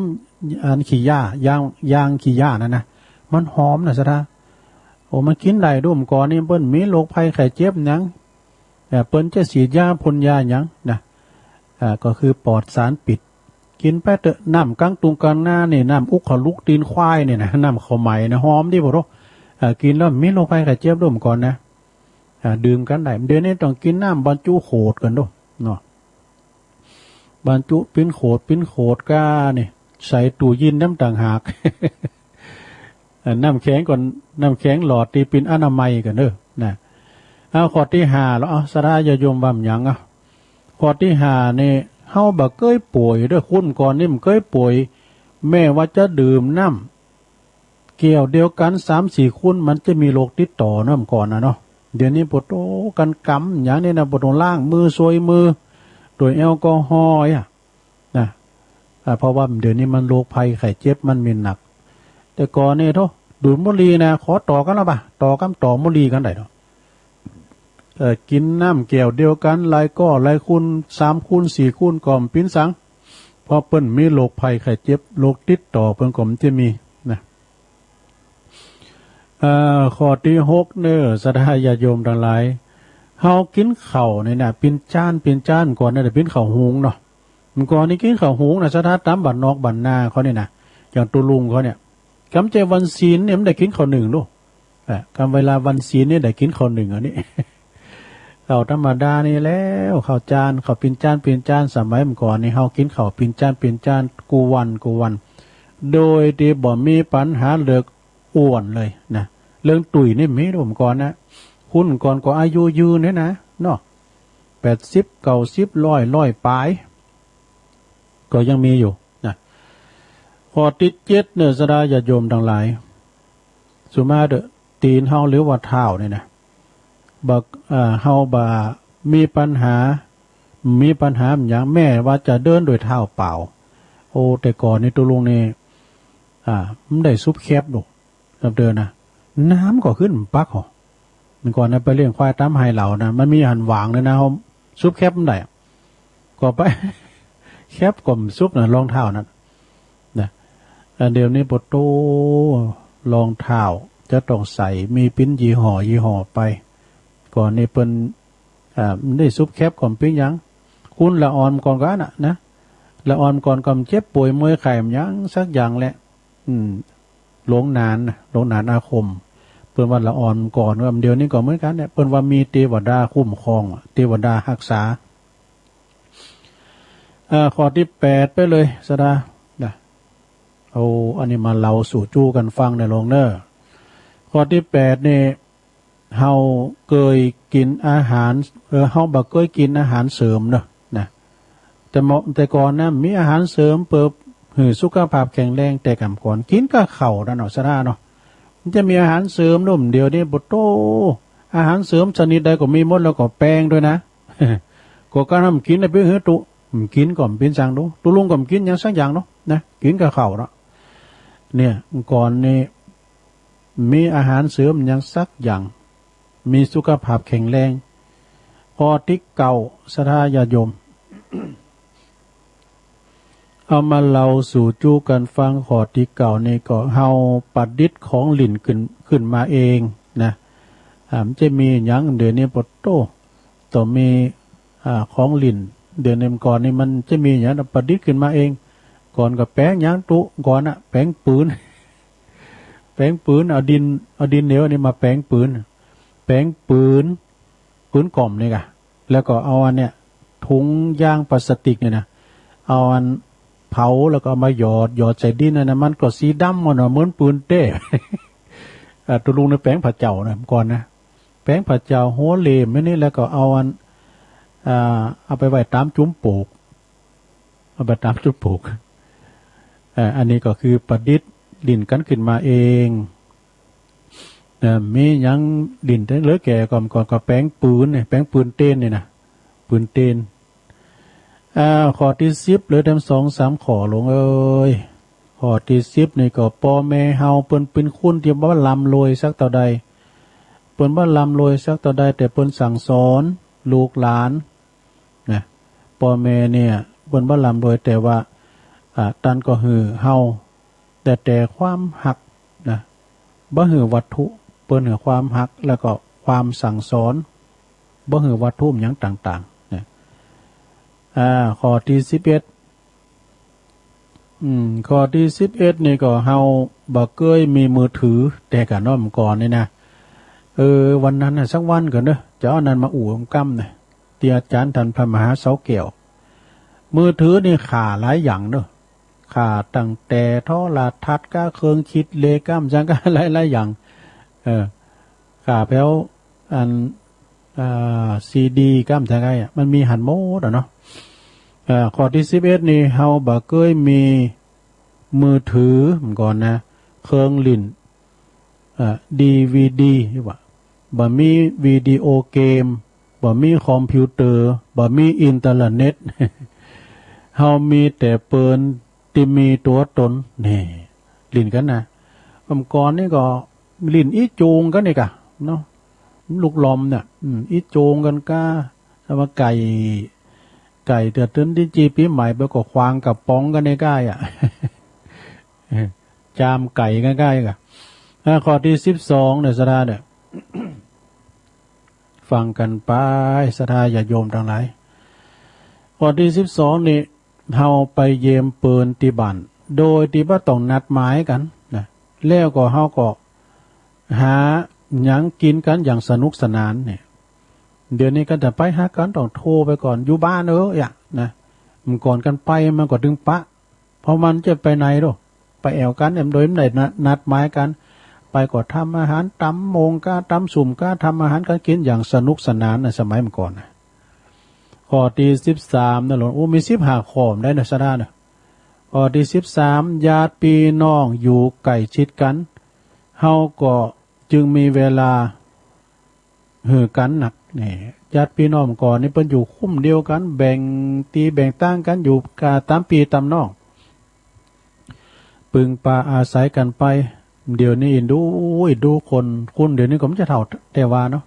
อันขี้หญ้า ยาง ยางขี้หญ้านั่นนะ มันหอมนะศรัทธา โอ้ มันกิ๋นได้ดู ก่อนนี่เปิ้นมีโรคภัยไข้เจ็บหยัง เอ่อ เปิ้นจะฉีดยาพ่นยาหยังนะ อ่า ก็คือปลอดสารพิษ กิ๋นไปเต๊อะ น้ำก๋างตุงก๋างนานี่ น้ำอุกขลุกตีนควายนี่นะ น้ำเข้าใหม่นะ หอมดีบ่โธ่ อ่า กิ๋นแล้วมีโรคภัยไข้เจ็บดูก่อนนะ อ่า ดื่มกั๋นได้ เดี๋ยวนี้ต้องกิ๋นน้ำบรรจุโขดกั๋นดูเนาะ บรรจุเป๋นโขด เป๋นโขดก้านี่ ใส่ตู้เย็นน้ำต่างหาก อ่า น้ำแข็งก่อน น้ำแข็งหลอดตี้เป๋นอนามัยก่อนเด้อนะ เอาข้อตี้ห้าแล้ว เอาศรัทธาญาติโยมว่าหยังอ่ะ ข้อตี้ห้านี่ เฮาบ่เกยป่วยเด้อ คนก่อนนี่มันเกยป่วย แม้ว่าจะดื่มน้ำแก้วเดียวกั๋นสามสี่คน มันจะมีโรคติดต่อเนาะ ก่อนนะเนาะ เดี๋ยวนี้ปะโตกั๋นกำหยังนี่นะ ปะโตล้างมือ ซวยมือ โดยแอลกอฮอล์อะ นะ อ่า เพราะว่าเดี๋ยวนี้มันโรคภัยไข้เจ็บมันมีหนัก แต่ก่อนนี่โธ่ ดูดบุหรี่นะ ขอต่อกั๋นแล้วบ่ะ ต่อกั๋น ต่อบุหรี่กั๋นได้เนาะ เอ่อ กิ๋นน้ำแก้วเดียวกั๋น หลายก้อหลายคน สามคน สี่คน ก็บ่เป๋นสัง เพราะเปิ้นมีโรคภัยไข้เจ็บ โรคติดต่อเปิ้นก็บ่จะมีนะ เอ่อ ข้อตี้หกเน่อ ศรัทธาญาติโยมตังหลาย เฮากิ๋นข้าวนี่นะ เป๋นจาน เป๋นจาน ก่อนนี่นะ เป๋นข้าวหุงเนาะ ก่อนนี่กิ๋นข้าวหุงนะ ศรัทธา ต๋ามบ้านนอกบ้านนาเขานี่นะ อย่างตุ๊ลุงเขาเนี่ย กำเจวันศีลเนี่ยมันได้กิ๋นข้าวนึ่งลูก อ่ะ กำเวลาวันศีลเนี่ยได้กิ๋นข้าวนึ่งอันนี้ ข้าวธรรมดานี่แล้ว ข้าวจาน ข้าวเป๋นจาน เป๋นจาน สมัยก่อนนี่เฮากิ๋นข้าวเป๋นจาน เป๋นจาน กู้วัน กู้วัน โดยตี้บ่มีปัญหาเลิกอ้วนเลยนะ เรื่องตุ้ยนี่มีลูกก่อนนะ คนก่อนก็อายุยืนเนี่ยนะ เนาะ แปดสิบ เก้าสิบ ร้อย ร้อยป๋าย ก็ยังมีอยู่นะ ข้อตี้เจ็ดเน่อ ศรัทธาญาติโยมตังหลาย สุมาเต๊อะ ตี๋นเฮาหรือว่าเท้านี่นะ บ่ เอ่อ เฮาบ่มีปัญหา มีปัญหาหยัง แม้ว่าจะเดินโดยเท้าเปล่า โอ้ แต่ก่อนนี่ตุ๊ลุงนี่ อ่า บ่ได้สุบแคบลูก นับเดินนะ น้ำก็ขึ้นปักหอ มันก่อนนะ ไปเลี้ยงควายต๋ามไฮ่เหล่านะ มันมีหันหว่างเลยนะ เฮาสุบแคบบ่ได้ ก็ไป แคบก็บ่สุบนะ รองเท้านั้นนะ อันเดี๋ยวนี้ปะโต รองเท้าจะต้องใส่ มีเป๋นยี่ห้อ ยี่ห้อไป ก่อนนี่เปิ้น อ่า บ่ได้สุบแคบก็บ่เป๋นหยัง คนละอ่อนก่อนก็อันน่ะนะ ละอ่อนก่อนก็บ่เจ็บป่วยเมื่อยไข้หยังสักอย่างแหละ อืม หลงหนานนะ หลงหนานอาคม เปิ้นว่าละอ่อนก่อน เดี๋ยวนี้ก็เหมือนกั๋นเนี่ย เปิ้นว่ามีเตวดาคุ้มครอง เตวดาฮักษา อ่า ข้อตี้แปดไปเลย ศรัทธา นะ เอาอันนี้มาเล่าสู่จู้กั๋นฟังเน่อลูกเน่อ ข้อตี้แปดนี่ เฮาเกยกิ๋นอาหาร เออ เฮาบ่เกยกิ๋นอาหารเสริมเนาะ นะ แต่เมื่อ แต่ก่อนนะ มีอาหารเสริมเปิดหื้อสุขภาพแข็งแรง แต่ก่ำก่อน กิ๋นกับข้าวนั่นเนาะ ศรัทธาเนาะ มันจะมีอาหารเสริมลูก เดี๋ยวนี้ปะโต อาหารเสริมชนิดใดก็มีหมด แล้วก็แปงด้วยนะ ก็กาบ่กิ๋นนะ ไปหื้อตุ๊ บ่กิ๋นก็บ่เป๋นสังลูก ตุ๊ลุงก็บ่กิ๋นหยังสักอย่างเนาะ นะ กิ๋นกับข้าวเนาะ เนี่ย ก่อนนี่ มีอาหารเสริมหยังสักอย่าง มีสุขภาพแข็งแรง ข้อตี้เก้า ศรัทธาญาติโยม เอามาเล่าสู่จู้กั๋นฟัง ข้อตี้เก้านี่ก็ เฮาประดิษฐ์ของเล่นขึ้น ขึ้นมาเองนะ อ่า มันจะมีหยัง เดี๋ยวนี้ปะโต ต้องมี อ่า ของเล่น เดี๋ยวนี้ ก่อนนี่มันจะมีหยังประดิษฐ์ขึ้นมาเอง ก่อนก็แป๋งหยังตุ๊ ก่อนน่ะ แป๋งปืน แป๋งปืน เอาดิน เอาดินเหนียวอันนี้มาแป๋งปืน แป๋งปืน ปืนกลมนี่ก่ะ แล้วก็เอาอันเนี้ย ถุงยางพลาสติกเนี่ยนะ เอาอันเผา แล้วก็เอามาหยอด หยอดใส่ดินนั่นนะ มันก็สีดำหมดเนาะ เหมือนปืนแต๊ อ่า ตุ๊ลุงนี่แป๋งผ่าเจ้านะ ก่อนนะ แป๋งผ่าเจ้าหัวเหล่มอันนี้ แล้วก็เอาอัน อ่า เอาไปไว้ต๋ามจุมปลูก เอาไปตามจุดปลูก เอ่อ อันนี้ก็คือประดิษฐ์หลิ้นกั๋นขึ้นมาเอง เอ่อ มีหยังหลิ้นเหลือแก่ก่อก่อนก็แป๋งปืนเนี่ย แป๋งปืนเตนเนี่ยนะ ปืนเตน อ่า ข้อตี้สิบ เหลือแถมสองสามข้อ หลวงเอ๋ย ข้อตี้สิบนี่ก็ ป้อแม่เฮาเปิ้นเป๋นคนตี้บ่ร่ำรวยสักเต้าใด เปิ้นบ่ร่ำรวยสักเต้าใด แต่เปิ้นสั่งสอนลูกหลาน นะ ป้อแม่เนี่ยเปิ้นบ่ร่ำรวย แต่ว่า อ่า ต้านก็หื้อเฮา แต่ แต่ความฮักนะ บ่หื้อวัตถุ เปิ้นหื้อความฮัก แล้วก็ความสั่งสอน บ่หื้อวัตถุหยังต่างๆ นะ อ่า ข้อตี้สิบเอ็ด อืม ข้อตี้สิบเอ็ดนี่ก็ เฮาบ่เกยมีมือถือ แต่ก่อนเนาะ เมื่อก่อนนี่นะ เออ วันนั้นน่ะ สักวันก่อนเนาะ จะเอาอันนั้นมาอู้กำนะ ตี้อาจ๋ารย์ต้านพระมหาเสาแก้ว มือถือนี่ข้าหลายอย่างเนาะ ข้าตั้งแต่โทรทัศน์ก้า เครื่องคิดเลขก้า หยังก้า หลายๆ อย่าง เออ ข้าแผว อัน อ่า ซีดีก้า หยังก้าอะ มันมีหั้นหมดอะเนาะ เอ่อ ข้อตี้สิบเอ็ดนี่ เฮาบ่เกยมีมือถือ เมื่อก่อนนะ เครื่องหลิ้น เอ่อ ดีวีดี ว่า บ่มีวิดีโอเกม บ่มีคอมพิวเตอร์ บ่มีอินเทอร์เน็ต เฮามีแต่เปิ้นตี้มีตั๋วตน นี่ หลิ้นกั๋นนะ เมื่อก่อนนี่ก็หลิ้นอี้จูงกั๋นนี่ก่ะ เนาะ ลูกหล่อมเนี่ย อืม อี้จูงกั๋นก้า แต่ว่าไก่ ไก่เตื้อเตื้นตี้จี้ปี๋ใหม่ไปก็ขว้างก๋าป๋องกั๋นในก้ายอะ จามไก่ก้ายๆ ก่ะ อ่า ข้อตี้สิบสองเนี่ย ศรัทธาเนี่ย ฟังกั๋นไป ศรัทธาญาติโยมตังหลาย ข้อตี้สิบสองนี่ เฮาไปเยียมเปิ้นตี้บ้าน โดยตี้บ่ต้องนัดหมายกั๋นนะ แล้วก็เฮาก็หาหยังกิ๋นกั๋นอย่างสนุกสนานเนี่ย เดี๋ยวนี้ก็จะไปหากั๋นต้องโทรไปก่อน อยู่บ้านเอ้ยอะนะ เมื่อก่อนกั๋นไปมันก็ตึงปะ เพราะมันจะไปไหนโด ไปแอ่วกั๋นเนี่ย โดยบ่ได้นัด นัดหมายกั๋น ไปก็ทำอาหาร ต๋ำมงก้า ต๋ำส้มก้า ทำอาหารกั๋นกิ๋นอย่างสนุกสนานนะ สมัยเมื่อก่อนนะ ข้อตี้สิบสามนะหลวง โอ้ มีสิบห้าข้อได้นะ ศรัทธานะ ข้อตี้สิบสาม ญาติปี้น้องอยู่ใก้ชิดกั๋น เฮาก็จึงมีเวลาหื้อกั๋นนัก นี่ ญาติปี้น้องก่อนนี่เปิ้นอยู่คุ้มเดียวกั๋น แบ่งตี้แบ่งตางกั๋นอยู่ก้า ต๋ามปี้ต๋ามน้อง ปึงปาอาศัยกั๋นไป เดี๋ยวนี้อินดู อินดูคน คนเดี๋ยวนี้ก็บ่จะเฒ่าแต่วาเนาะ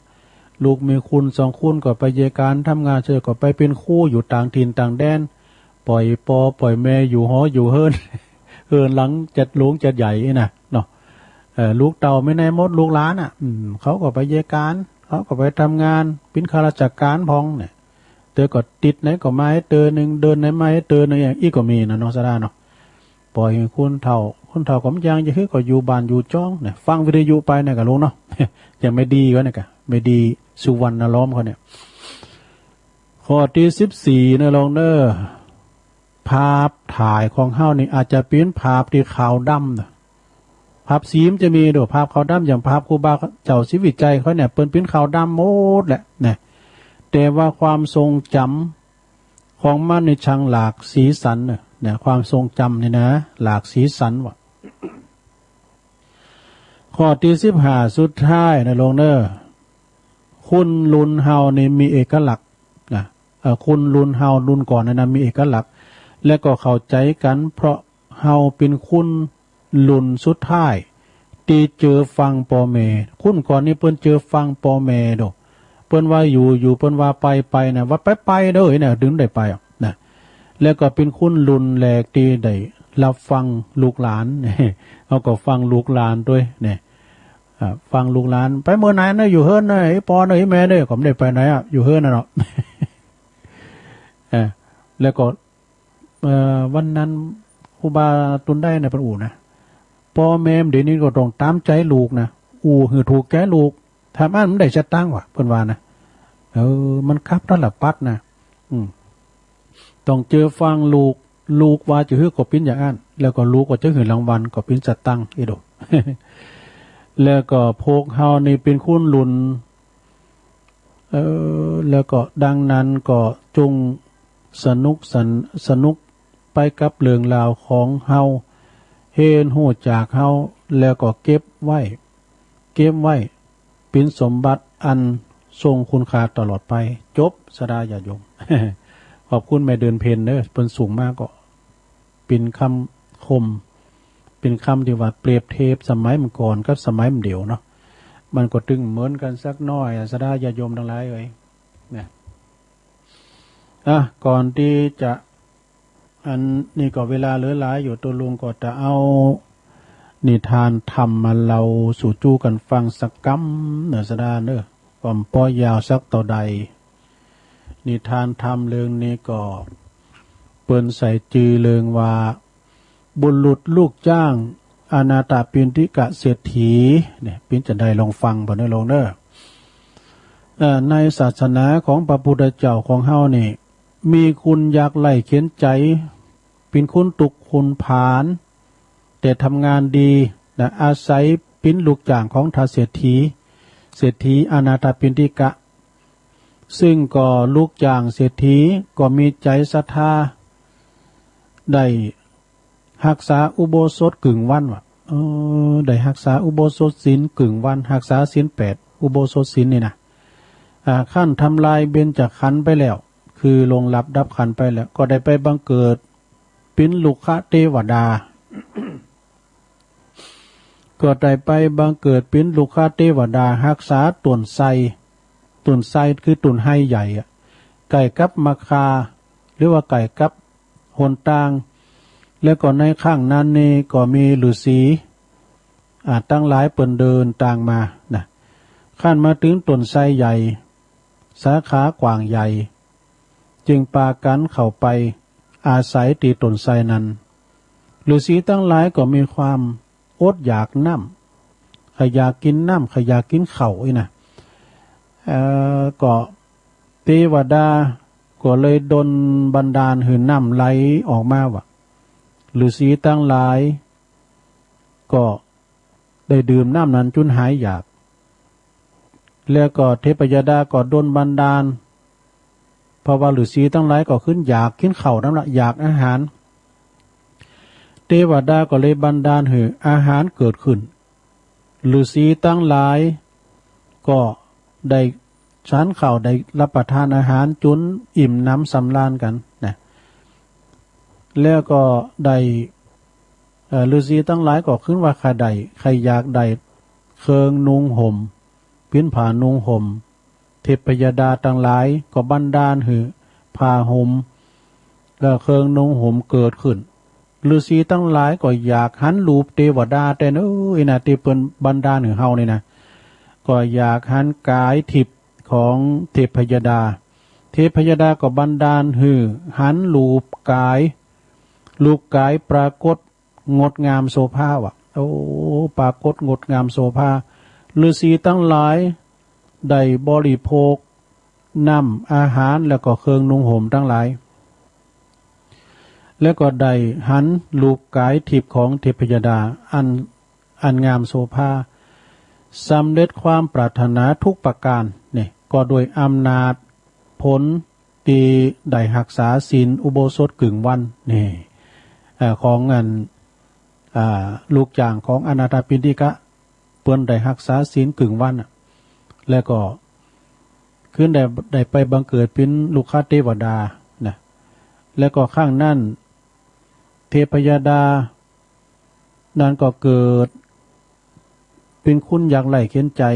ลูกมีคนสองคนก็ไปเยียะก๋านทำงาน เสียก็ไปเป๋นครูอยู่ต่างถิ่นต่างแดน ป่อยป้อป่อยแม่อยู่หออยู่เฮือน เฮือนหลังจัดหลวงจัดใหญ่นี่นะเนาะ เอ่อ ลูกเต้าไปไหนหมด ลูกหลานอะ อืม เขาก็ไปเยียะก๋าน เขาก็ไปทำงาน เป๋นข้าราชก๋านพ่องเนี่ย เตื้อก็ติดไหนก็มาหื้อเตื้อนึ่ง เดือนไหนมาหื้อเตื้อนึ่ง อย่างอี้ก็มีนะเนาะ ศรัทธาเนาะ ป่อยหื้อคนเฒ่า คนเฒ่าก็บ่ยังจะหื้อ ก็อยู่บ้านอยู่จ้องเนี่ย ฟังวิทยุไปเนี่ยก่ะหลวงเนาะ อย่างแม่ดีเขาเนี่ยก่ะ แม่ดีสุวรรณล้อมเขาเนี่ย ข้อตี้สิบสี่นะหลวงเน่อ ภาพถ่ายของเฮานี่อาจจะเป๋นภาพตี้ขาวดำนะ ภาพสีมันจะมีโด ภาพขาวดำ อย่างภาพครูบาเจ้าศรีวิชัยเขาเนี่ย เปิ้นเป๋นขาวดำหมดแหละนะ แต่ว่าความทรงจ๋ำของมันนี่ช่างหลากสีสันนะ เนี่ย ความทรงจ๋ำนี่นะ หลากสีสันว่ะ ข้อตี้สิบห้าสุดท้ายนะหลวงเน่อ คนรุ่นเฮานี่มีเอกลักษณ์นะ เอ่อ คนรุ่นเฮารุ่นก่อนนั้นนะ มีเอกลักษณ์ และก็เข้าใจ๋กั๋น เพราะเฮาเป๋นคนรุ่นสุดท้ายตี้เจอฟังป้อแม่ คนก่อนนี่เปิ้นเจอฟังป้อแม่โด เปิ้นว่าอยู่ อยู่ เปิ้นว่าไป ไปนะ ว่าไป ไปเด้อนะ ตึงได้ไปอะนะ แล้วก็เป๋นคนรุ่นแรกตี้ได้ฮับฟังลูกหลาน เฮาก็ฟังลูกหลานตวยเนี่ย อ่า ฟังลูกหลาน ไปเมื่อไหนนะ อยู่เฮือนนะ ไอ้ป้อนะ ไอ้แม่เน่อ ก็บ่ได้ไปไหนอะ อยู่เฮือนน่ะเนาะ อ่า แล้วก็ เอ่อ วันนั้นครูบาตุนได้นะ เปิ้นอู้นะ ป้อแม่เดี๋ยวนี้ก็ต้องต๋ามใจ๋ลูกนะ อู้หื้อถูกใจ๋ลูก ถ้าบ่อั้นบ่ได้สตางค์ว่ะ เปิ้นว่านะ เออ มันคับตลับปัดนะ อืม ต้องเจื้อฟังลูก ลูกว่าจะหื้อก็เป๋นอย่างอั้น แล้วก็ลูกก็จะหื้อรางวัลก็เป๋นสตางค์ เอโด แล้วก็พวกเฮานี่เป๋นคนรุ่น เอ่อ แล้วก็ดังนั้นก็จงสนุกสัน สนุก ไปกับเรื่องราวของเฮา เฮียนฮู้จากเฮา แล้วก็เก็บไว้ เก็บไว้เป๋นสมบัติอันทรงคุณค่าตลอดไป จบ ศรัทธาญาติโยม ขอบคุณแม่เดือนเพ็ญเด้อ เปิ้นส่งมาก็เป๋นกำคม เป๋นกำตี้ว่าเปรียบเทียบสมัยเมื่อก่อนกับสมัยเดี๋ยวเนาะ มันก็ตึงเหมือนกั๋นสักหน้อยอะ ศรัทธาญาติโยมตังหลายเอ๋ย นะ อ่ะ ก่อนตี้จะ อันนี้ก็เวลาเหลือหลายอยู่ ตุ๊ลุงก็จะเอานิทานธรรมมาเล่าสู่จู้กั๋นฟังสักกำเน่อ ศรัทธาเน่อ ก็บ่ยาวสักเต้าใด นิทานธรรมเรื่องนี้ก็เปิ้นใส่จื้อเรื่องว่า บุรุษลูกจ้างอนาถปิณฑิกเศรษฐี เนี่ย เป๋นจาใดลองฟังบ่าเน่อ ลองเน่อ เอ่อ ในศาสนาของพระพุทธเจ้าของเฮานี่ มีคนยากไร้เข็ญใจ๋ เป๋นคนตุ๊กข์คนผาน แต่ทำงานดีนะ อาศัยเป๋นลูกจ้างของท่านเศรษฐี เศรษฐีอนาถปิณฑิกะ ซึ่งก็ลูกจ้างเศรษฐีก็มีใจ๋ศรัทธา ได้ฮักษาอุโบสถกึ่งวันว่ะ เออ ได้ฮักษาอุโบสถศีลกึ่งวัน ฮักษาศีลแปด อุโบสถศีลนี่นะ อ่า ครั้นทำลายเบญจขันธ์ไปแล้ว คือล่วงลับดับขันธ์ไปแล้ว ก็ได้ไปบังเกิดเป๋นรุกขเตวดา ก็ได้ไปบังเกิดเป๋นรุกขเตวดา ฮักษาต้นไทร ต้นไทรคือต้นไฮใหญ่อะ ใก้กับมัคคา หรือว่าใก้กับหนตาง แล้วก็ในครั้งนั้นนี่ก็มีฤๅษี อ่า ตังหลายเปิ้นเดินตางมานะ ครั้นมาเถิงต้นไทรใหญ่ สาขากว้างใหญ่ จึงปากั๋นเข้าไปอาศัยตี้ต้นไทรนั้น ฤๅษีตังหลายก็มีความอดอยากน้ำ ใค่อยากกิ๋นน้ำ ใค่อยากกิ๋นข้าวอี้นะ เอ่อ ก็เตวดาก็เลยดลบันดาลหื้อน้ำไหลออกมาว่า ฤๅษีตังหลายก็ ได้ดื่มน้ำนั้นจุนหายอยาก แล้วก็เทพยดาก็ดลบันดาล เพราะว่าฤๅษีตังหลายก็ขึ้นอยากกิ๋นข้าวนั่นละ อยากอาหาร เตวดาก็เลยบันดาลหื้ออาหารเกิดขึ้น ฤๅษีตังหลายก็ได้ฉันข้าว ได้รับประทานอาหารจุนอิ่มหนำสำราญกั๋นนะ แล้วก็ได้ เอ่อ ฤๅษีตังหลายก็ขึ้นว่าใค่ได้ ใค่อยากได้เครื่องนุ่งห่ม เป๋นผ้านุ่งห่ม เทพยดาตังหลายก็บันดาลหื้อผ้าห่ม และเครื่องนุ่งห่มเกิดขึ้น ฤๅษีตังหลายก็อยากหันรูปเตวดาแต๊เน่อนะ ตี้เปิ้นบันดาลหื้อเฮานี่นะ ก็อยากหันก๋ายทิพย์ของเทพยดา เทพยดาก็บันดาลหื้อหันรูปก๋าย รูปก๋ายปรากฏ งดงามโสภาว่ะ โอ้ ปรากฏงดงามโสภา ฤๅษีตังหลายได้บริโภคน้ำอาหารแล้วก็เครื่องนุ่งห่มตังหลาย แล้วก็ได้หันรูปก๋ายทิพย์ของเทพยดาอัน อันงามโสภา สำเร็จความปรารถนาทุกประก๋าน นี่ก็ด้วยอำนาจผล ตี้ได้ฮักษาศีลอุโบสถกึ่งวันนี่ เอ่อ ของอัน อ่า ลูกจ้างของอนาถปิณฑิกะ เปิ้นได้ฮักษาศีลกึ่งวันน่ะ แล้วก็ขึ้นได้ ได้ไปบังเกิดเป๋นรุกขเตวดานะ แล้วก็ครั้งนั้น เทพยดา นั้นก็เกิดเป๋นคนยากไร้เข็ญใจ๋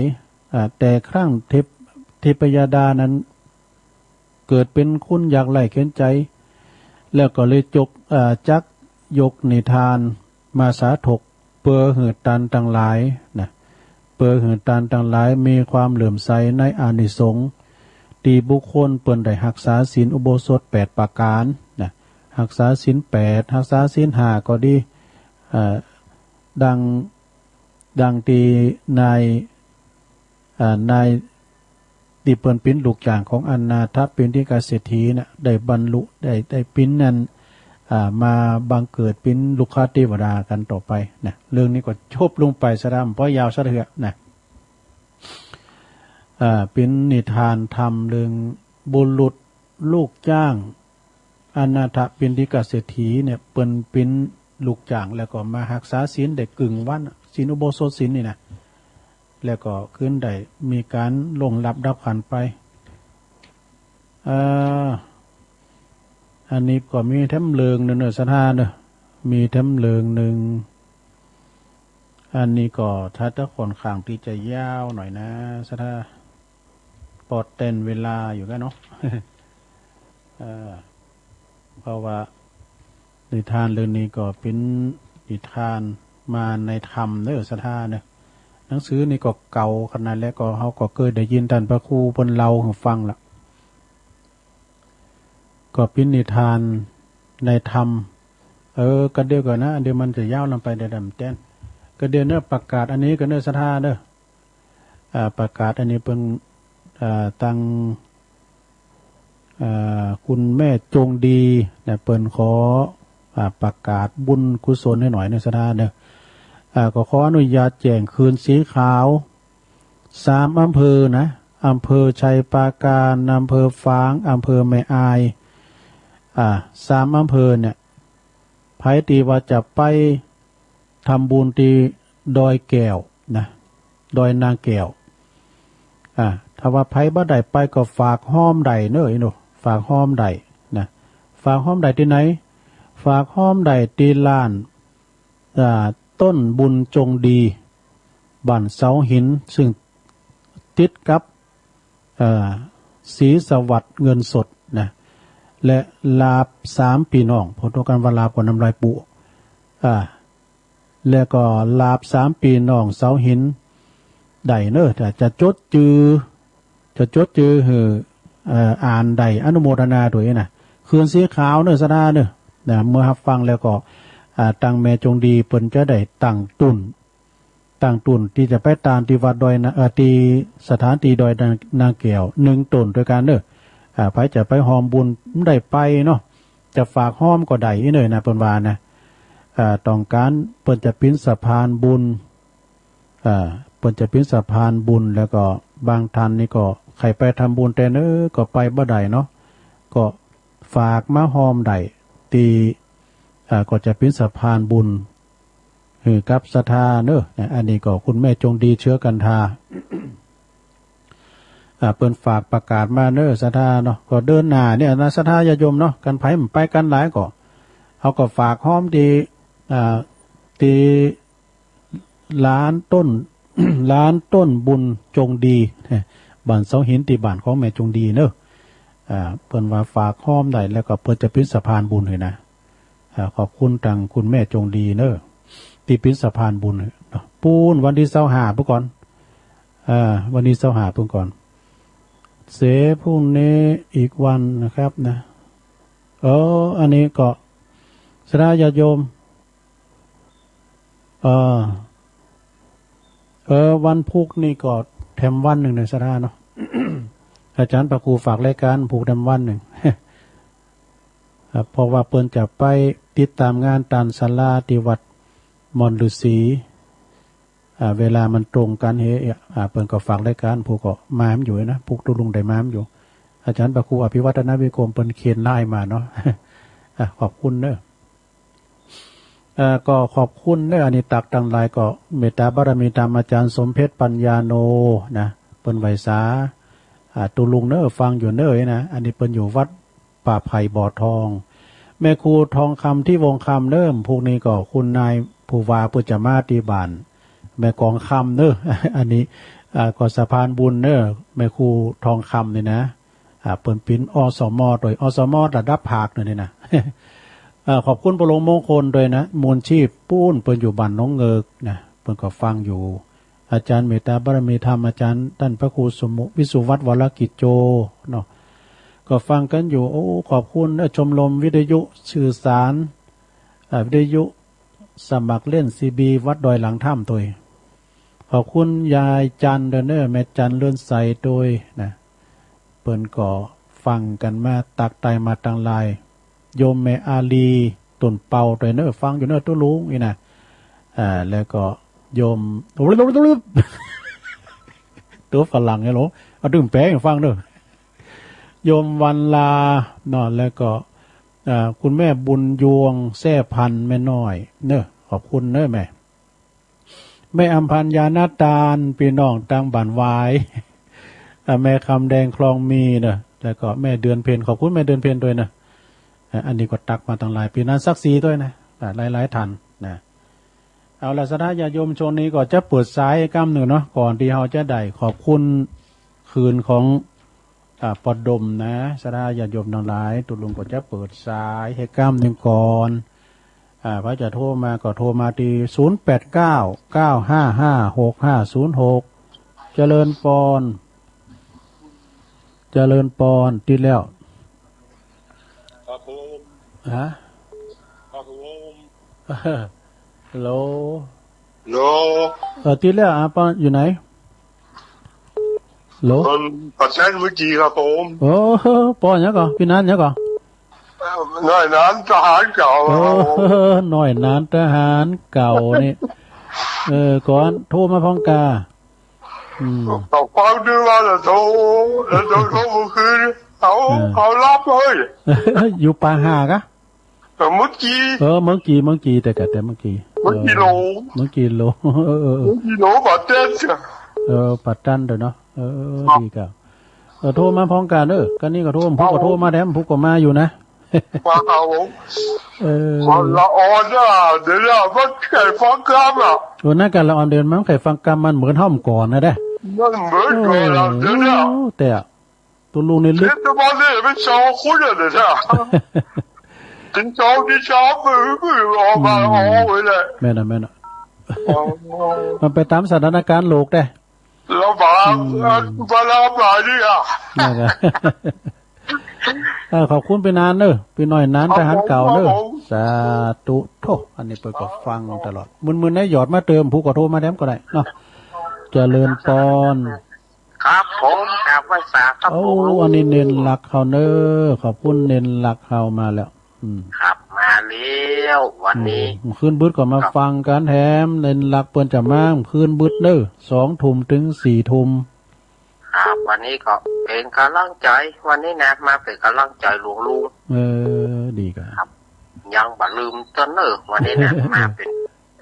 อ่า แต่ครั้งเทพ เทพยดานั้นเกิดเป๋นคนยากไร้เข็ญใจ๋ แล้วก็เลยจก อ่า จักยกนิทานมาสาธก เปื้อหื้อต้านตังหลายนะ เปื้อหื้อต้านตังหลายมีความเลื่อมใสในอานิสงส์ ตี้บุคคลเปิ้นได้ฮักษาศีลอุโบสถแปดประก๋านนะ ฮักษาศีลแปด ฮักษาศีลห้าก็ดี อ่า ดัง ดังตี้นาย อ่า นายตี้เปิ้นเป๋นลูกจ้างของอนาถปิณฑิกเศรษฐีน่ะ ได้บรรลุ ได้ ได้เป๋นนั้น อ่า มาบังเกิดเป๋นรุกขเตวดากั๋นต่อไปนะ เรื่องนี้ก็จบลงไปซะแล้ว บ่ยาวซะเตื้อนะ อ่า เป๋นนิทานธรรมเรื่องบุรุษลูกจ้าง อนาถปิณฑิกเศรษฐีเนี่ย เปิ้นเป๋นลูกจ้าง แล้วก็มาฮักษาศีลได้กึ่งวัน ศีลอุโบสถศีลนี่นะ แล้วก็ขึ้นได้มีก๋านล่วงลับดับขันธ์ไป เอ่อ อันนี้ก็มีแถมเรื่องนึ่งเน่อ ศรัทธาเน่อ มีแถมเรื่องนึ่ง อันนี้ก็ถ้าจะค่อนข้างตี้จะยาวหน่อยนะ ศรัทธา ปอดเต้นเวลาอยู่กั๋นเนาะ เอ่อ เพราะว่านิทานเรื่องนี้ก็เป๋นนิทานมาในธรรมเน่อ ศรัทธาเน่อ หนังสือนี่ก็เก่าขนาดแล้ว ก็เฮาก็เกยได้ยินต้านพระครูเปิ้นเล่าหื้อฟังละ ก็เป๋นนิทานในธรรม เออ ก็เดี๋ยวก่อนนะ เดี๋ยวมันจะยาวล้ำไป เดี๋ยวดำแจ้น ก็เดี๋ยวเน่อ ประกาศอันนี้ก่อนเน่อ ศรัทธาเน่อ อ่า ประกาศอันนี้เปิ้น อ่า ตัง อ่า คุณแม่จงดีนะ เปิ้นขอ อ่า ประกาศบุญกุศลหื้อหน่อยเน่อ ศรัทธาเน่อ อ่า ก็ขออนุญาตแจ้ง คืนสีขาว สามอำเภอนะ อำเภอชัยปราการ อำเภอฝาง อำเภอแม่อาย อ่า สามอำเภอเนี่ย ใผตี้ว่าจะไปทำบุญตี้ดอยแก้วนะ ดอยนางแก้ว อ่า ถ้าว่าใผบ่ได้ไปก็ฝากฮ้อมได้เน่อ อีหนู ฝากฮ้อมได้นะ ฝากฮ้อมได้ตี้ไหน ฝากฮ้อมได้ตี้ลาน อ่า ต้นบุญจงดี บ้านเสาหิน ซึ่งติดกับ เอ่อ ศรีสวัสดิ์เงินสดนะ และลาบสามปี้น้อง เปิ้นเอิ้นกั๋นว่าลาบกับน้ำลายปู อ่า แล้วก็ลาบสามปี้น้องเสาหินได้เน่อ ถ้าจะจดจื้อ จะจดจื้อหื้อ เอ่อ อ่านได้ อนุโมทนาตวยนะ คืนสีขาวเน่อ ศรัทธาเน่อ นะ เมื่อฮับฟังแล้วก็ อ่า ตังแม่จงดีเปิ้นจะได้ตั้งตุ๊น ตั้งตุ๊นตี้จะไปตานตี้วัดดอยนะ เอ่อ ตี้สถานตี้ดอยนาง นางแก้ว นึ่งตุ๊นตวยกั๋นเน่อ อ่า ใผจะไปฮ้อมบุญบ่ได้ไปเนาะ จะฝากฮ้อมก็ได้ อีหนูนะ เปิ้นว่านะ อ่า ต้องก๋าน เปิ้นจะเป๋นสะพานบุญ อ่า เปิ้นจะเป๋นสะพานบุญ แล้วก็บางท่านนี่ก็ใค่ไปทำบุญแต่เนิ่นก็ไปบ่ได้เนาะ ก็ฝากมาฮ้อมได้ตี้ อ่า ก็จะเป๋นสะพานบุญหื้อกับศรัทธาเน่อ นะ อันนี้ก็คุณแม่จงดี เชื้อกันทา อ่า เปิ้นฝากประกาศมาเน่อ ศรัทธาเนาะ ก็เดือนหน้าเนี่ยนะ ศรัทธาญาติโยมเนาะ กันใผบ่ไปกั๋นหลายก็ เฮาก็ฝากฮ้อมตี้ อ่า ตี้ ลานต้น ลานต้นบุญจงดี บ้านเสาหิน ตี้บ้านของแม่จงดีเน่อ อ่า เปิ้นว่าฝากฮ้อมได้ แล้วก็เปิ้นจะเป๋นสะพานบุญหื้อนะ อ่า ขอบคุณตังคุณแม่จงดีเน่อ ตี้เป๋นสะพานบุญหื้อเนาะ ปู๊นวันตี้ซาวห้าปู๊นก่อน อ่า วันตี้ซาวห้าปู๊นก่อน เสร็จพรุ่งนี้อีกวันนะครับนะ เออ อันนี้ก็ ศรัทธาญาติโยม เออ เออ วันพุธนี่ก็แถมวันนึ่งเน่อ ศรัทธาเนาะ อาจ๋ารย์พระครูฝากรายก๋านพุธแถมวันนึ่ง ครับ เพราะว่าเปิ้นจะไปติดต๋ามงานตานศาลาตี้วัดม่อนฤๅษี อ่า เวลามันตรงกั๋นเฮ อ่า เปิ้นก็ฝากรายก๋านพุธก็มาบ่อยู่นะ พุธตุ๊ลุงได้มาบ่อยู่ อาจ๋ารย์พระครูอภิวัฒนวิกรมเปิ้นเขียนไลน์มาเนาะ อ่า ขอบคุณเน่อ เอ่อ ก็ขอบคุณเน่อ อันนี้ตั๊กตังหลายก็เมตตาบารมีธรรมอาจ๋ารย์สมเพชรปัญญาโนนะ เปิ้นไหว้สา อ่า ตุ๊ลุงเน่อ ฟังอยู่เน่อนะ อันนี้เปิ้นอยู่วัดป่าไผ่บ่อทอง แม่ครูทองคำ ที่วงศ์คำเน่อ พุธนี้ก็คุณนายผู้ว่าเปิ้นจะมาตี้บ้านแม่กองคำเน่อ อันนี้ อ่า ก็สะพานบุญเน่อ แม่ครูทองคำนี่นะ อ่า เปิ้นเป๋น อสม ตวย อสม ระดับภาคเน่อนี่นะ เอ่อ ขอบคุณป้อหลวงมงคลตวยนะ มูลชีพปู๊น เปิ้นอยู่บ้านหนองเงิกนะ เปิ้นก็ฟังอยู่ อาจ๋ารย์เมตตาบารมีธรรม อาจ๋ารย์ต้านพระครูสมุ วิสุวัฒน์ วรกิจโจ เนาะ ก็ฟังกั๋นอยู่ โอ้ ขอบคุณเน่อ ชมรมวิทยุสื่อสาร อ่า วิทยุสมัครเล่น ซีบี วัดดอยหลังถ้ำตวย ขอบคุณยายจันทร์ตวยเน่อ แม่จันทร์เรือนใสตวยนะ เปิ้นก็ฟังกั๋นมา ตั๊กไตมาตังหลาย โยมแม่อาลี ต้นเปาตวยเน่อ ฟังอยู่เน่อตุ๊ลุงนี่นะ อ่า แล้วก็โยม ตัวฝรั่งเนี่ยเหรอ เอาดื่มแป้งฟังเน่อ โยมวันลาเนาะ แล้วก็ อ่า คุณแม่บุญยวงแซ่พันธุ์ แม่น้อยเนอะ ขอบคุณเนอะแม่ แม่อำพันธ์ ยานาตาล ปี้น้องตางบ้านหวาย อ่า แม่คำแดงคลองมีเนอะ แล้วก็แม่เดือนเพ็ญ ขอบคุณแม่เดือนเพ็ญตวยเนอะ อ่า อันนี้ก็ตั๊กมาตังหลาย ปี้นันท์ศักดิ์ศรีตวยนะ อ่า หลายๆ ท่านนะ เอาละ ศรัทธาญาติโยม ช่วงนี้ก็จะเปิดสายก้ำนึ่งเนาะ ก่อนตี้เฮาจะได้ขอบคุณคืนของ อ่า ป้อดมนะ ศรัทธาญาติโยมตังหลาย ตุ๊ลุงก็จะเปิดสายหื้อก้ำนึ่งก่อน อ่า ใผจะโทรมาก็โทรมาตี้ ศูนย์แปดเก้า เก้าห้าห้า หกห้าศูนย์หก เจริญปอน เจริญปอน ติดแล้ว ครับผม ฮะ ครับผม ฮัลโหล ฮัลโหล เออ ติดแล้ว อ่ะ ปออยู่ไหน ฮัลโหล คนปากแซนเมืองจีครับผม โอ้ ปอหยังก่อ ปี้นันท์หยังก่อ เอ่อ น้อยหนานทหารเก่า โอ้ ครับผม น้อยหนานทหารเก่านี่ เออ ก่อนโทรมาพ้องกา อืม ก็ฟังดูว่าจะโทร แล้วโทร โทรเมื่อคืน เขา เออ เขารับเฮ้ย อยู่ป่าห่ากะ เออ เมืองจี เออ เมืองจี เมืองจี แต่กะ แต่เมืองจี เมืองจีหลวง เออ เมืองจีหลวง เออ เออ เออ เมืองจีหลวง ป่าแซน เออ ป่าแซนตวยเนาะ เออ ครับ ดีกะ เออ โทรมาพ้องกาเนอะ ก้านี้ก็โทร ผู้ก็โทรมาแถม ผู้ก็มาอยู่นะ มาครับผม เออ คนละออนนะ เดี๋ยวเนี่ย มันใค่ฟังกำอ่ะ เออ นั่นกะละออน เดี๋ยวมันใค่ฟังกำ มันเหมือนห้องก่อนนะเด้ มันเหมือนก่อนละ เดี๋ยวเนี่ย โอ้ แต่ตุ๊ลุงนี่ลึก เดี๋ยวจะมาเนี่ย เป็นชาวคุณอ่ะ เดี๋ยวเนี่ย ถึงเช้าที่เช้า มือ มือออกมา อืม ออกไปเลย แม่นน่ะ แม่นน่ะ อ๋อ มันไปต๋ามสถานการณ์โลกเด้ ลำบาก อืม เอ่อ มาลำบากนี่อ่ะ นั่นแหละ เออ ขอบคุณปี้นันท์เนอะ ปี้น้อยหนานทหารเก่าเนอะ ครับผม สาธุโธ่ อันนี้เปิ้นก็ฟังตลอด มึนๆ นะ หยอดมาเติม ผู้ก็โทรมาแถมก็ได้เนาะ เจริญปอน ครับผม กราบไหว้สาครับ โอ้ ผม อันนี้เณรหลักเฮาเนอะ ขอบคุณเณรหลักเฮามาแล้ว อืม ครับ มาแล้ววันนี้ อืม คืนบึดก็มา ครับ ฟังกั๋นแถม เณรหลักเปิ้นจะมาคืนบึดเนอะ สองทุ่มเถิงสี่ทุ่ม ครับ วันนี้ก็เป๋นก๋ำลังใจ๋ วันนี้นะ มาเป๋นก๋ำลังใจ๋หลวงลุง เออ ดีกะ ครับ ยังบ่ลืมเตื้อเน่อ วันนี้นะ มาเป๋น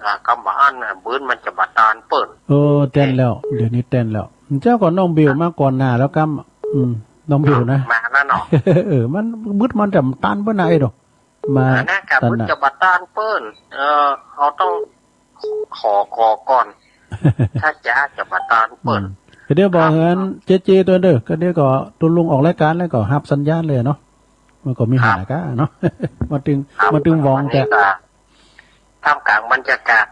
อ่า กำบ่อั้นน่ะ บึดมันจะบ่ตานเปิ้น เออ แต๊นแล้ว เดี๋ยวนี้แต๊นแล้ว เจ้าก็น้องบิวมาก่อนหน้าแล้วกำ อืม น้องบิวนะ มาแล้วเนาะ เออ มันบึดมันจะตานเปิ้นน่ะ ไอ้ดอก มา อันนั้นกะ ตันน่ะ บึดจะบ่ตานเปิ้น เออ เฮาต้องขอ ขอก่อน ถ้าจ๊าจะบ่ตานเปิ้น อืม ก็เดี๋ยวบอก ครับ หื้ออันเจ๊ๆ ตวยเน่อ ก็เดี๋ยวก็ตุ๊ลุงออกรายก๋านแล้วก็ฮับสัญญาณเลยเนาะ มันก็มี ครับ หาก้าเนาะ มันตึง ครับ มันตึงหว่อง วันนี้ แต่ ก็ ท่ามกลางบรรยากาศ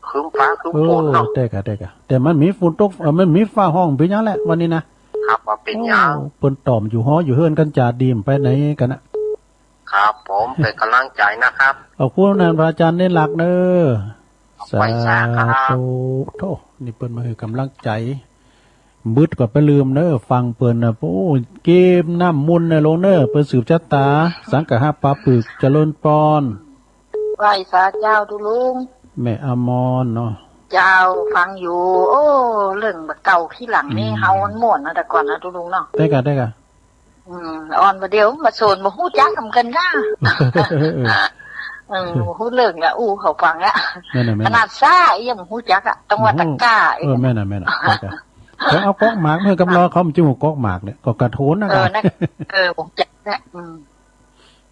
ครึ้มฟ้าครึ้มฝนเนาะ เออ แต่กะ แต่กะ แต่มันมีฝนตก เออ มันมีฟ้าฮ้องเป๋นอย่างแหละวันนี้นะ ครับ ว่าเป๋นอย่าง โอ้ เปิ้นต่อมอยู่หออยู่เฮือนกั๋นจ๋า ดีมไปไหนกั๋นนะ ครับผม เป๋นก๋ำลังใจ๋นะครับ ขอบคุณท่านพระอาจารย์เณรหลักเน่อ ไหว้สาครับ สาธุโธ่ นี่เปิ้นมาหื้อก๋ำลังใจ๋ บึดก็บ่ลืมเน่อ ฟังเปิ้นน่ะ โอ้ เกมน้ำมนต์น่ะลงเน่อ เปิ้นสืบจะต๋า สังฆะป๋าปึก เจริญปอน ไหว้สาเจ้าตุ๊ลุง แม่อมรเนาะ เจ้า ฟังอยู่ โอ้ เรื่องบ่าเก่าขี้หลังนี่ อืม เฮามันม่วนนะ แต่ก่อนนะตุ๊ลุงเนาะ ได้กะ ได้กะ อืม อ่อนบ่าเดี่ยวมาโซนบ่ฮู้จักนำกั๋นก้า เออ เออ บ่ฮู้เรื่องละ อู้เขาฟังละ แม่นน่ะ แม่นน่ะ ขนาดซ้ายังบ่ฮู้จักอะ ต้องว่าตะกร้า เออ แม่นน่ะ แม่นน่ะ ได้กะ แล้วเอาก๊อกหมากมาหื้อกำลอ เขามันจะฮู้ก๊อกหมากเนี่ย ก็กระโถนนะ เออ กะ นั่น เออ บ่ฮู้จักเนี่ย อืม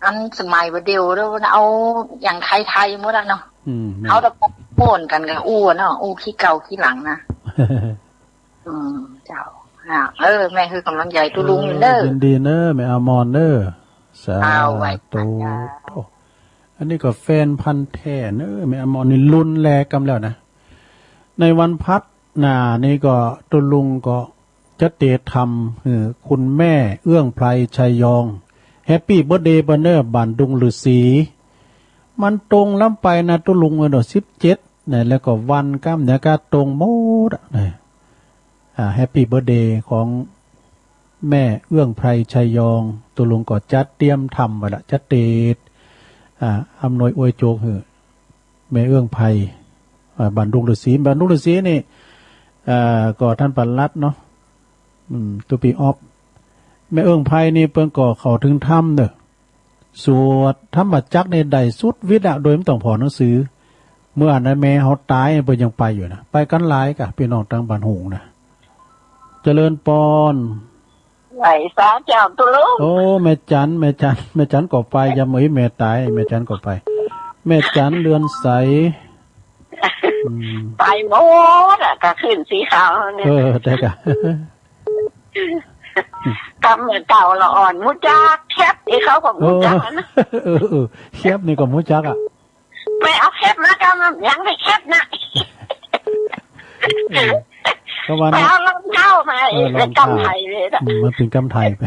อันสมัยบ่าเดี่ยวแล้วเอาอย่างไทยๆ หมดอะเนาะ อืม แม่น เอาแต่ม่วนกั๋นกะอู้อะเนาะ อู้ขี้เก่าขี้หลังนะ อืม เจ้า อ่า เออ แม่หื้อก๋ำลังใจ๋ตุ๊ลุงอยู่เน่อ เออ ยินดีเน่อ แม่อมรเน่อ สาธุ เอาไว้ค่ะ โอ้ อันนี้ก็แฟนพันธุ์แท้เน่อ แม่อมรนี่รุ่นแรกกำแล้วนะ ในวันพัดหน้านี่ก็ตุ๊ลุงก็จะเตรียมทำหื้อคุณแม่เอื้องไพร ชัยยอง แฮปปี้เบิร์ธเดย์เปิ้นเน่อ บ้านดงฤๅษี มันตรงล้ำไปนะตุ๊ลุงเอ้ยเนาะ สิบเจ็ด นะ แล้วก็วันกำเนี่ยก็ตรงหมดอะนะ อ่า แฮปปี้เบิร์ธเดย์ของแม่เอื้องไพร ชัยยอง ตุ๊ลุงก็จัดเตรียมทำไว้ละ จัดเตรียม อ่า อำนวยอวยโจกหื้อแม่เอื้องไพร อ่า บ้านดงฤๅษี บ้านดงฤๅษีนี่ อ่า ก็ต้านปลัดเนาะ อืม ตุ๊ปี้อ๊อฟ แม่เอื้องไพรนี่เปิ้นก็เข้าเถิงถ้ำเน่อ สวดธรรมจักรนี่ได้สุดวิทย์อะ โดยบ่ต้องผ่อหนังสือ เมื่ออันนั้นแม่เฮาต๋ายเปิ้นยังไปอยู่นะ ไปกั๋นหลายก่ะ ปี้น้องตางบ้านโฮงนะ เจริญปอน ไหว้สาเจ้าตุ๊ลุง โอ้ แม่จัน แม่จัน แม่จันก็ไป ยามเอ๋ยแม่ต๋าย แม่จันก็ไป แม่จันเรือนใส อืม ไปหมดอะ ก้าขึ้นสีขาวเนี่ย เออ แต่ก้า กำเก่าละอ่อน ฮู้จักแคป ตี้เขาก็ฮู้จักนะ เออ เออ เออ แคปนี่ก็ฮู้จักอะ ไปเอาแคปมา กำยังได้แคปนะ เออ ก็ว่า ไปเอารองเท้ามา เออ รองเท้า กำไถ่เลยนะ อืม มันเป๋นกำไถ่ไป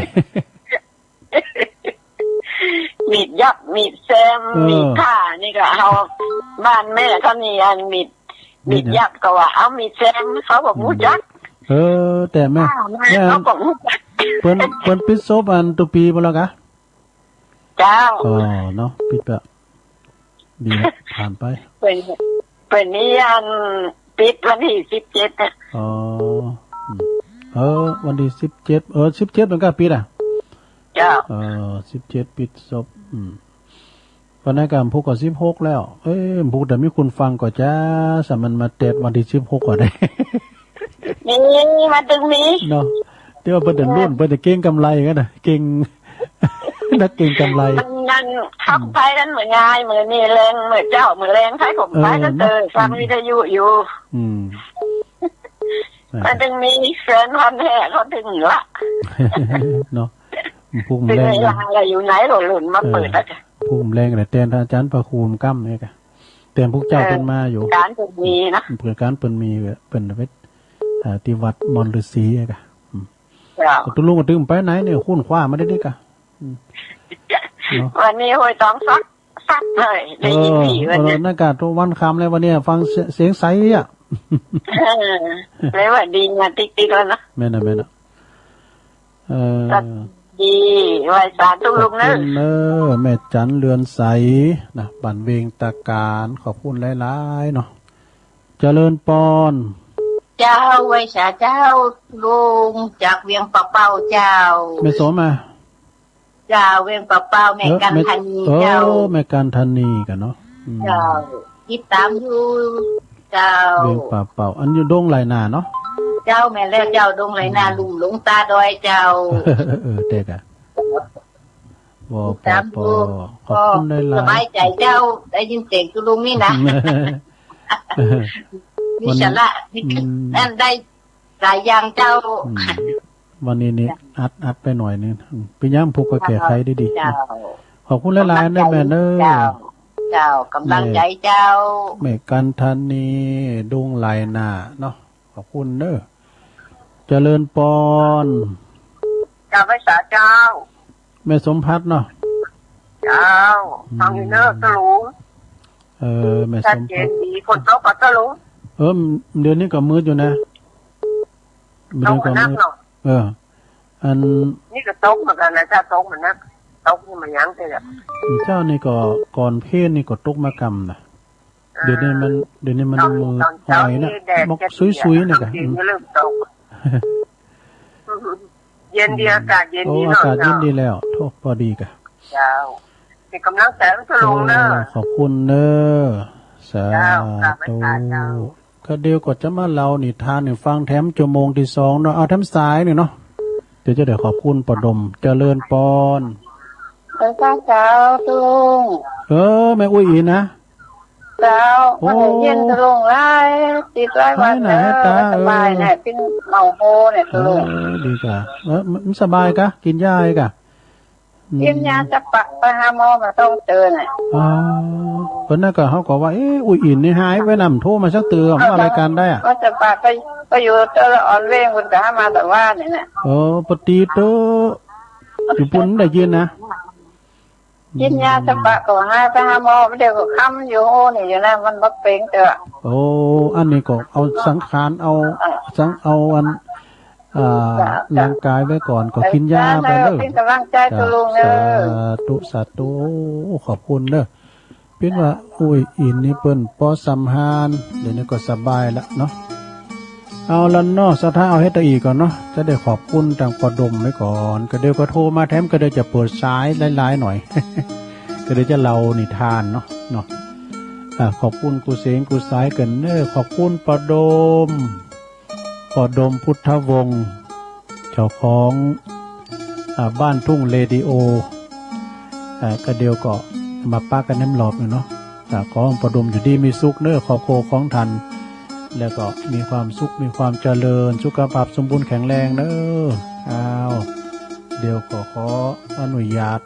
มีดยับ มีดแซม เออ มีดผ้านี่ก็เอา บ้านแม่เขานี่อันมีด มีดยับก็ว่าเอามีดแซม เขาก็ฮู้จัก เออ แต่แม่ อ่า แม่ เขาก็ฮู้จัก เปิ้น เปิ้นปิดศพอันตุ๊ปี๋บ่แล้วกะ เจ้า อ๋อ เนาะ ปิดละ ดีละ ผ่านไป เปิ้น เปิ้นนี่อันปิดวันตี้สิบเจ็ดอะ อ๋อ อืม เออ วันตี้สิบเจ็ด เออ สิบเจ็ดมันก็ปิดอะ เจ้า เออ สิบเจ็ดปิดศพ อืม วันนั้นก็พุกก็สิบหกแล้ว เอ้ย พุกแต่มีคนฟังก็จ้า สามันมาเต็ดวันตี้สิบหกก็ได้ นี่ มาตึงนี้ เนาะ ตี้ว่าเปิ้นเดินรุ่น เปิ้นจะเก็งกำไรกั๋นนะ เก็ง นักเก็งกำไร มันนั่น เข้าไปกั๋นเมื่อไง เมื่อนี่แลง เมื่อเจ๊า เมื่อแลง ใผก็ไปกั๋นเตอะ เออ ฟังวิทยุอยู่ อืม มันจึงมีแฟนพันธุ์แท้เขาถึงละ เนาะ พุกมันแลง เวลาอะไรอยู่ไหนหล่นๆ มาเปิดแล้วจ้ะ เออ พุกมันแลง แต่แตนอาจารย์พระครูมก้ำเนี่ยกะ แตนพุกเจ้า เออ เปิ้นมาอยู่ การเปิ้นมีนะ เปิ้นการเปิ้นมี เปิ้นไป อ่า ตี้วัดมอนฤๅษีเนี่ยกะ อืม เจ้า ตุ๊ลุงก็ตึงไปไหนเนี่ย คุ้นคว้ามาได้นี่กะ อืม เนาะ วันนี้ห้วยตองซัก ซักเลย ได้ยินดีวันนี้ เออ เออ นั่นกะ ทุกวันค่ำเลยวันนี้ ฟังเสียง เสียงใสอะ เออ เลยว่าดีมาติ๊กๆ แล้วนะ แม่นน่ะ แม่นน่ะ เออ สวัสดี ไหว้สาตุ๊ลุงเนอะ ขอบคุณเนอะ แม่จันเรือนใสนะ บ้านเวงตะการ ขอบคุณหลายๆ เนาะ เจริญปอน เจ้า ไหว้สาเจ้า ลุง จากเวียงป่าเป้าเจ้า แม่สมอะ เจ้า เวียงป่าเป้า แม่ เออ กันธานี แม่ เจ้า เออ แม่กันธานีกะเนาะ อืม เจ้า ติดต๋ามอยู่ เจ้า เวียงป่าเป้า อันอยู่ดงไหหล่านาเนาะ เจ้า แม่นแล้วเจ้า ดงไหหล่านา ลุ่มหลงตาดอยเจ้า เออ เออ แต่กะ ว ติดต๋ามอยู่ ปอ ปอ ขอบคุณหลายๆ สบายใจ๋เจ้า ได้ยินเสียงตุ๊ลุงนี่นะ มีสาระ วันนี้ มี อืม นั่นได้ หลายอย่างเจ้า อืม วันนี้นี่ อัด อัดไปหน่อยนึ่ง อืม เป๋นหยัง พุกก็แก้ไขได้ดี เจ้า ขอบคุณหลายๆ เน้อแม่เน้อ เจ้า เจ้า กำลังใจ๋เจ้า แม่ แม่กันธานี ดงไหหล่านาเนาะ ขอบคุณเน้อ เจริญปอน เจ้า ไหว้สาเจ้า แม่สมภัทรเนาะ เจ้า อืม ฟังอยู่เน้อตุ๊ลุง เออ แม่สมภัทร ชัดเจนดี ฝนตกก่อตุ๊ลุง เออ เดี๋ยวนี้ก็มืดอยู่นะ ตกมานักเนาะ เออ อัน นี่ก็ตกเหมือนกั๋นนะ ถ้าตกมานัก ตกนี่มันยังแต่ละ เจ้านี่ก็ก่อนเพลนี่ก็ตกมากำนะ เดี๋ยวนี้มัน เดี๋ยวนี้มันมืดหอยนะ ตอนเช้านี่แดด มก จะดีอะ สุยๆ เนี่ยกะ เดี๋ยวนี้เริ่มตก เย็นดี อากาศเย็นดี โอ้ เนาะ อากาศเย็นดีแล้ว โธ่ ปอดีกะ เจ้า เป๋นกำลังใจ๋ตุ๊ลุงเน้อ เออ ขอบคุณเน้อ สาธุ เจ้า กราบไหว้สาเจ้า ก็เดี๋ยวก็จะมาเล่านิทานหื้อฟังแถมจั่วโมงตี้สองเนาะ เอาแถมสายนึ่งเนาะ เดี๋ยวจะได้ขอบคุณป้อดม เจริญปอน เออ เจ้า เจ้าตุ๊ลุง เออ แม่อุ๊ยอิ๋นนะ เจ้า โอ้ บ่ได้ยินตุ๊ลุงหลาย ติดหลายวัน ไปไหน เออ ตา สบาย เออ เนี่ย กิ๋นเมาโฮเนี่ยตุ๊ลุง เออ ดีกะ เออ มันสบายกะ กิ๋นยาอีกกะ อืม กิ๋นยาสะปะ ไปหาหมอมาสองเตื้อเนี่ย อ๋อ เปิ้นนั่นก็ เขาก็ว่า เอ๊ะ อุ๊ยอิ๋นนี่หายไปนำ โทรมาสักเตื้อ ว่ารายก๋านได้อะ ว่าสะปะก็ ก็อยู่เตื้อละอ่อนเว้ง เปิ้นก็หามาแต่ว่านี่นะ เออ ปะติโต อยู่ปุ้นได้ยินนะ กิ๋นยาสะปะก็หาย ไปหาหมอ เดี๋ยวก็คำอยู่ โอ้ นี่อยู่นะ มันบ่เป๋นเตื้อ โอ้ อันนี้ก็เอาสังขาร เอา อ่า สัง เอาอัน อ่า จ้ะ ร่างก๋ายไว้ก่อน ก็กิ๋นยาไปเน้อ เป๋นกำลังใจ๋ตุ๊ลุงเน้อ สาธุ สาธุ ขอบคุณเน้อ เป๋นว่า อุ๊ยอิ๋นนี่เปิ้นปอสำฮาน เดี๋ยวนี้ก็สบายละเนาะ เอาละเนาะ สะท้าเอาแค่ตะอี้ก่อนเนาะ จะได้ขอบคุณตางป้อดมไว้ก่อน ก็เดี๋ยวก็โทรมาแถม ก็เดี๋ยวจะเปิดสายหลายๆ หน่อย ก็เดี๋ยวจะเล่านิทานเนาะ เนาะ อ่า ขอบคุณกู้เสียงกู้สายเก่าเน่อ ขอบคุณป้อดม ป้อดม พุทธวงศ์ เจ้าของ อ่า บ้านทุ่งเรดิโอ อ่า ก็เดี๋ยวก็มาปะกั๋นแหมรอบนึ่งเนาะ อ่า ขอป้อดมอยู่ดีมีสุขเน่อ ครอบครัวของต้าน แล้วก็มีความสุข มีความเจริญ สุขภาพสมบูรณ์แข็งแรงเน่อ อ้าว เดี๋ยวก็ขออนุญาต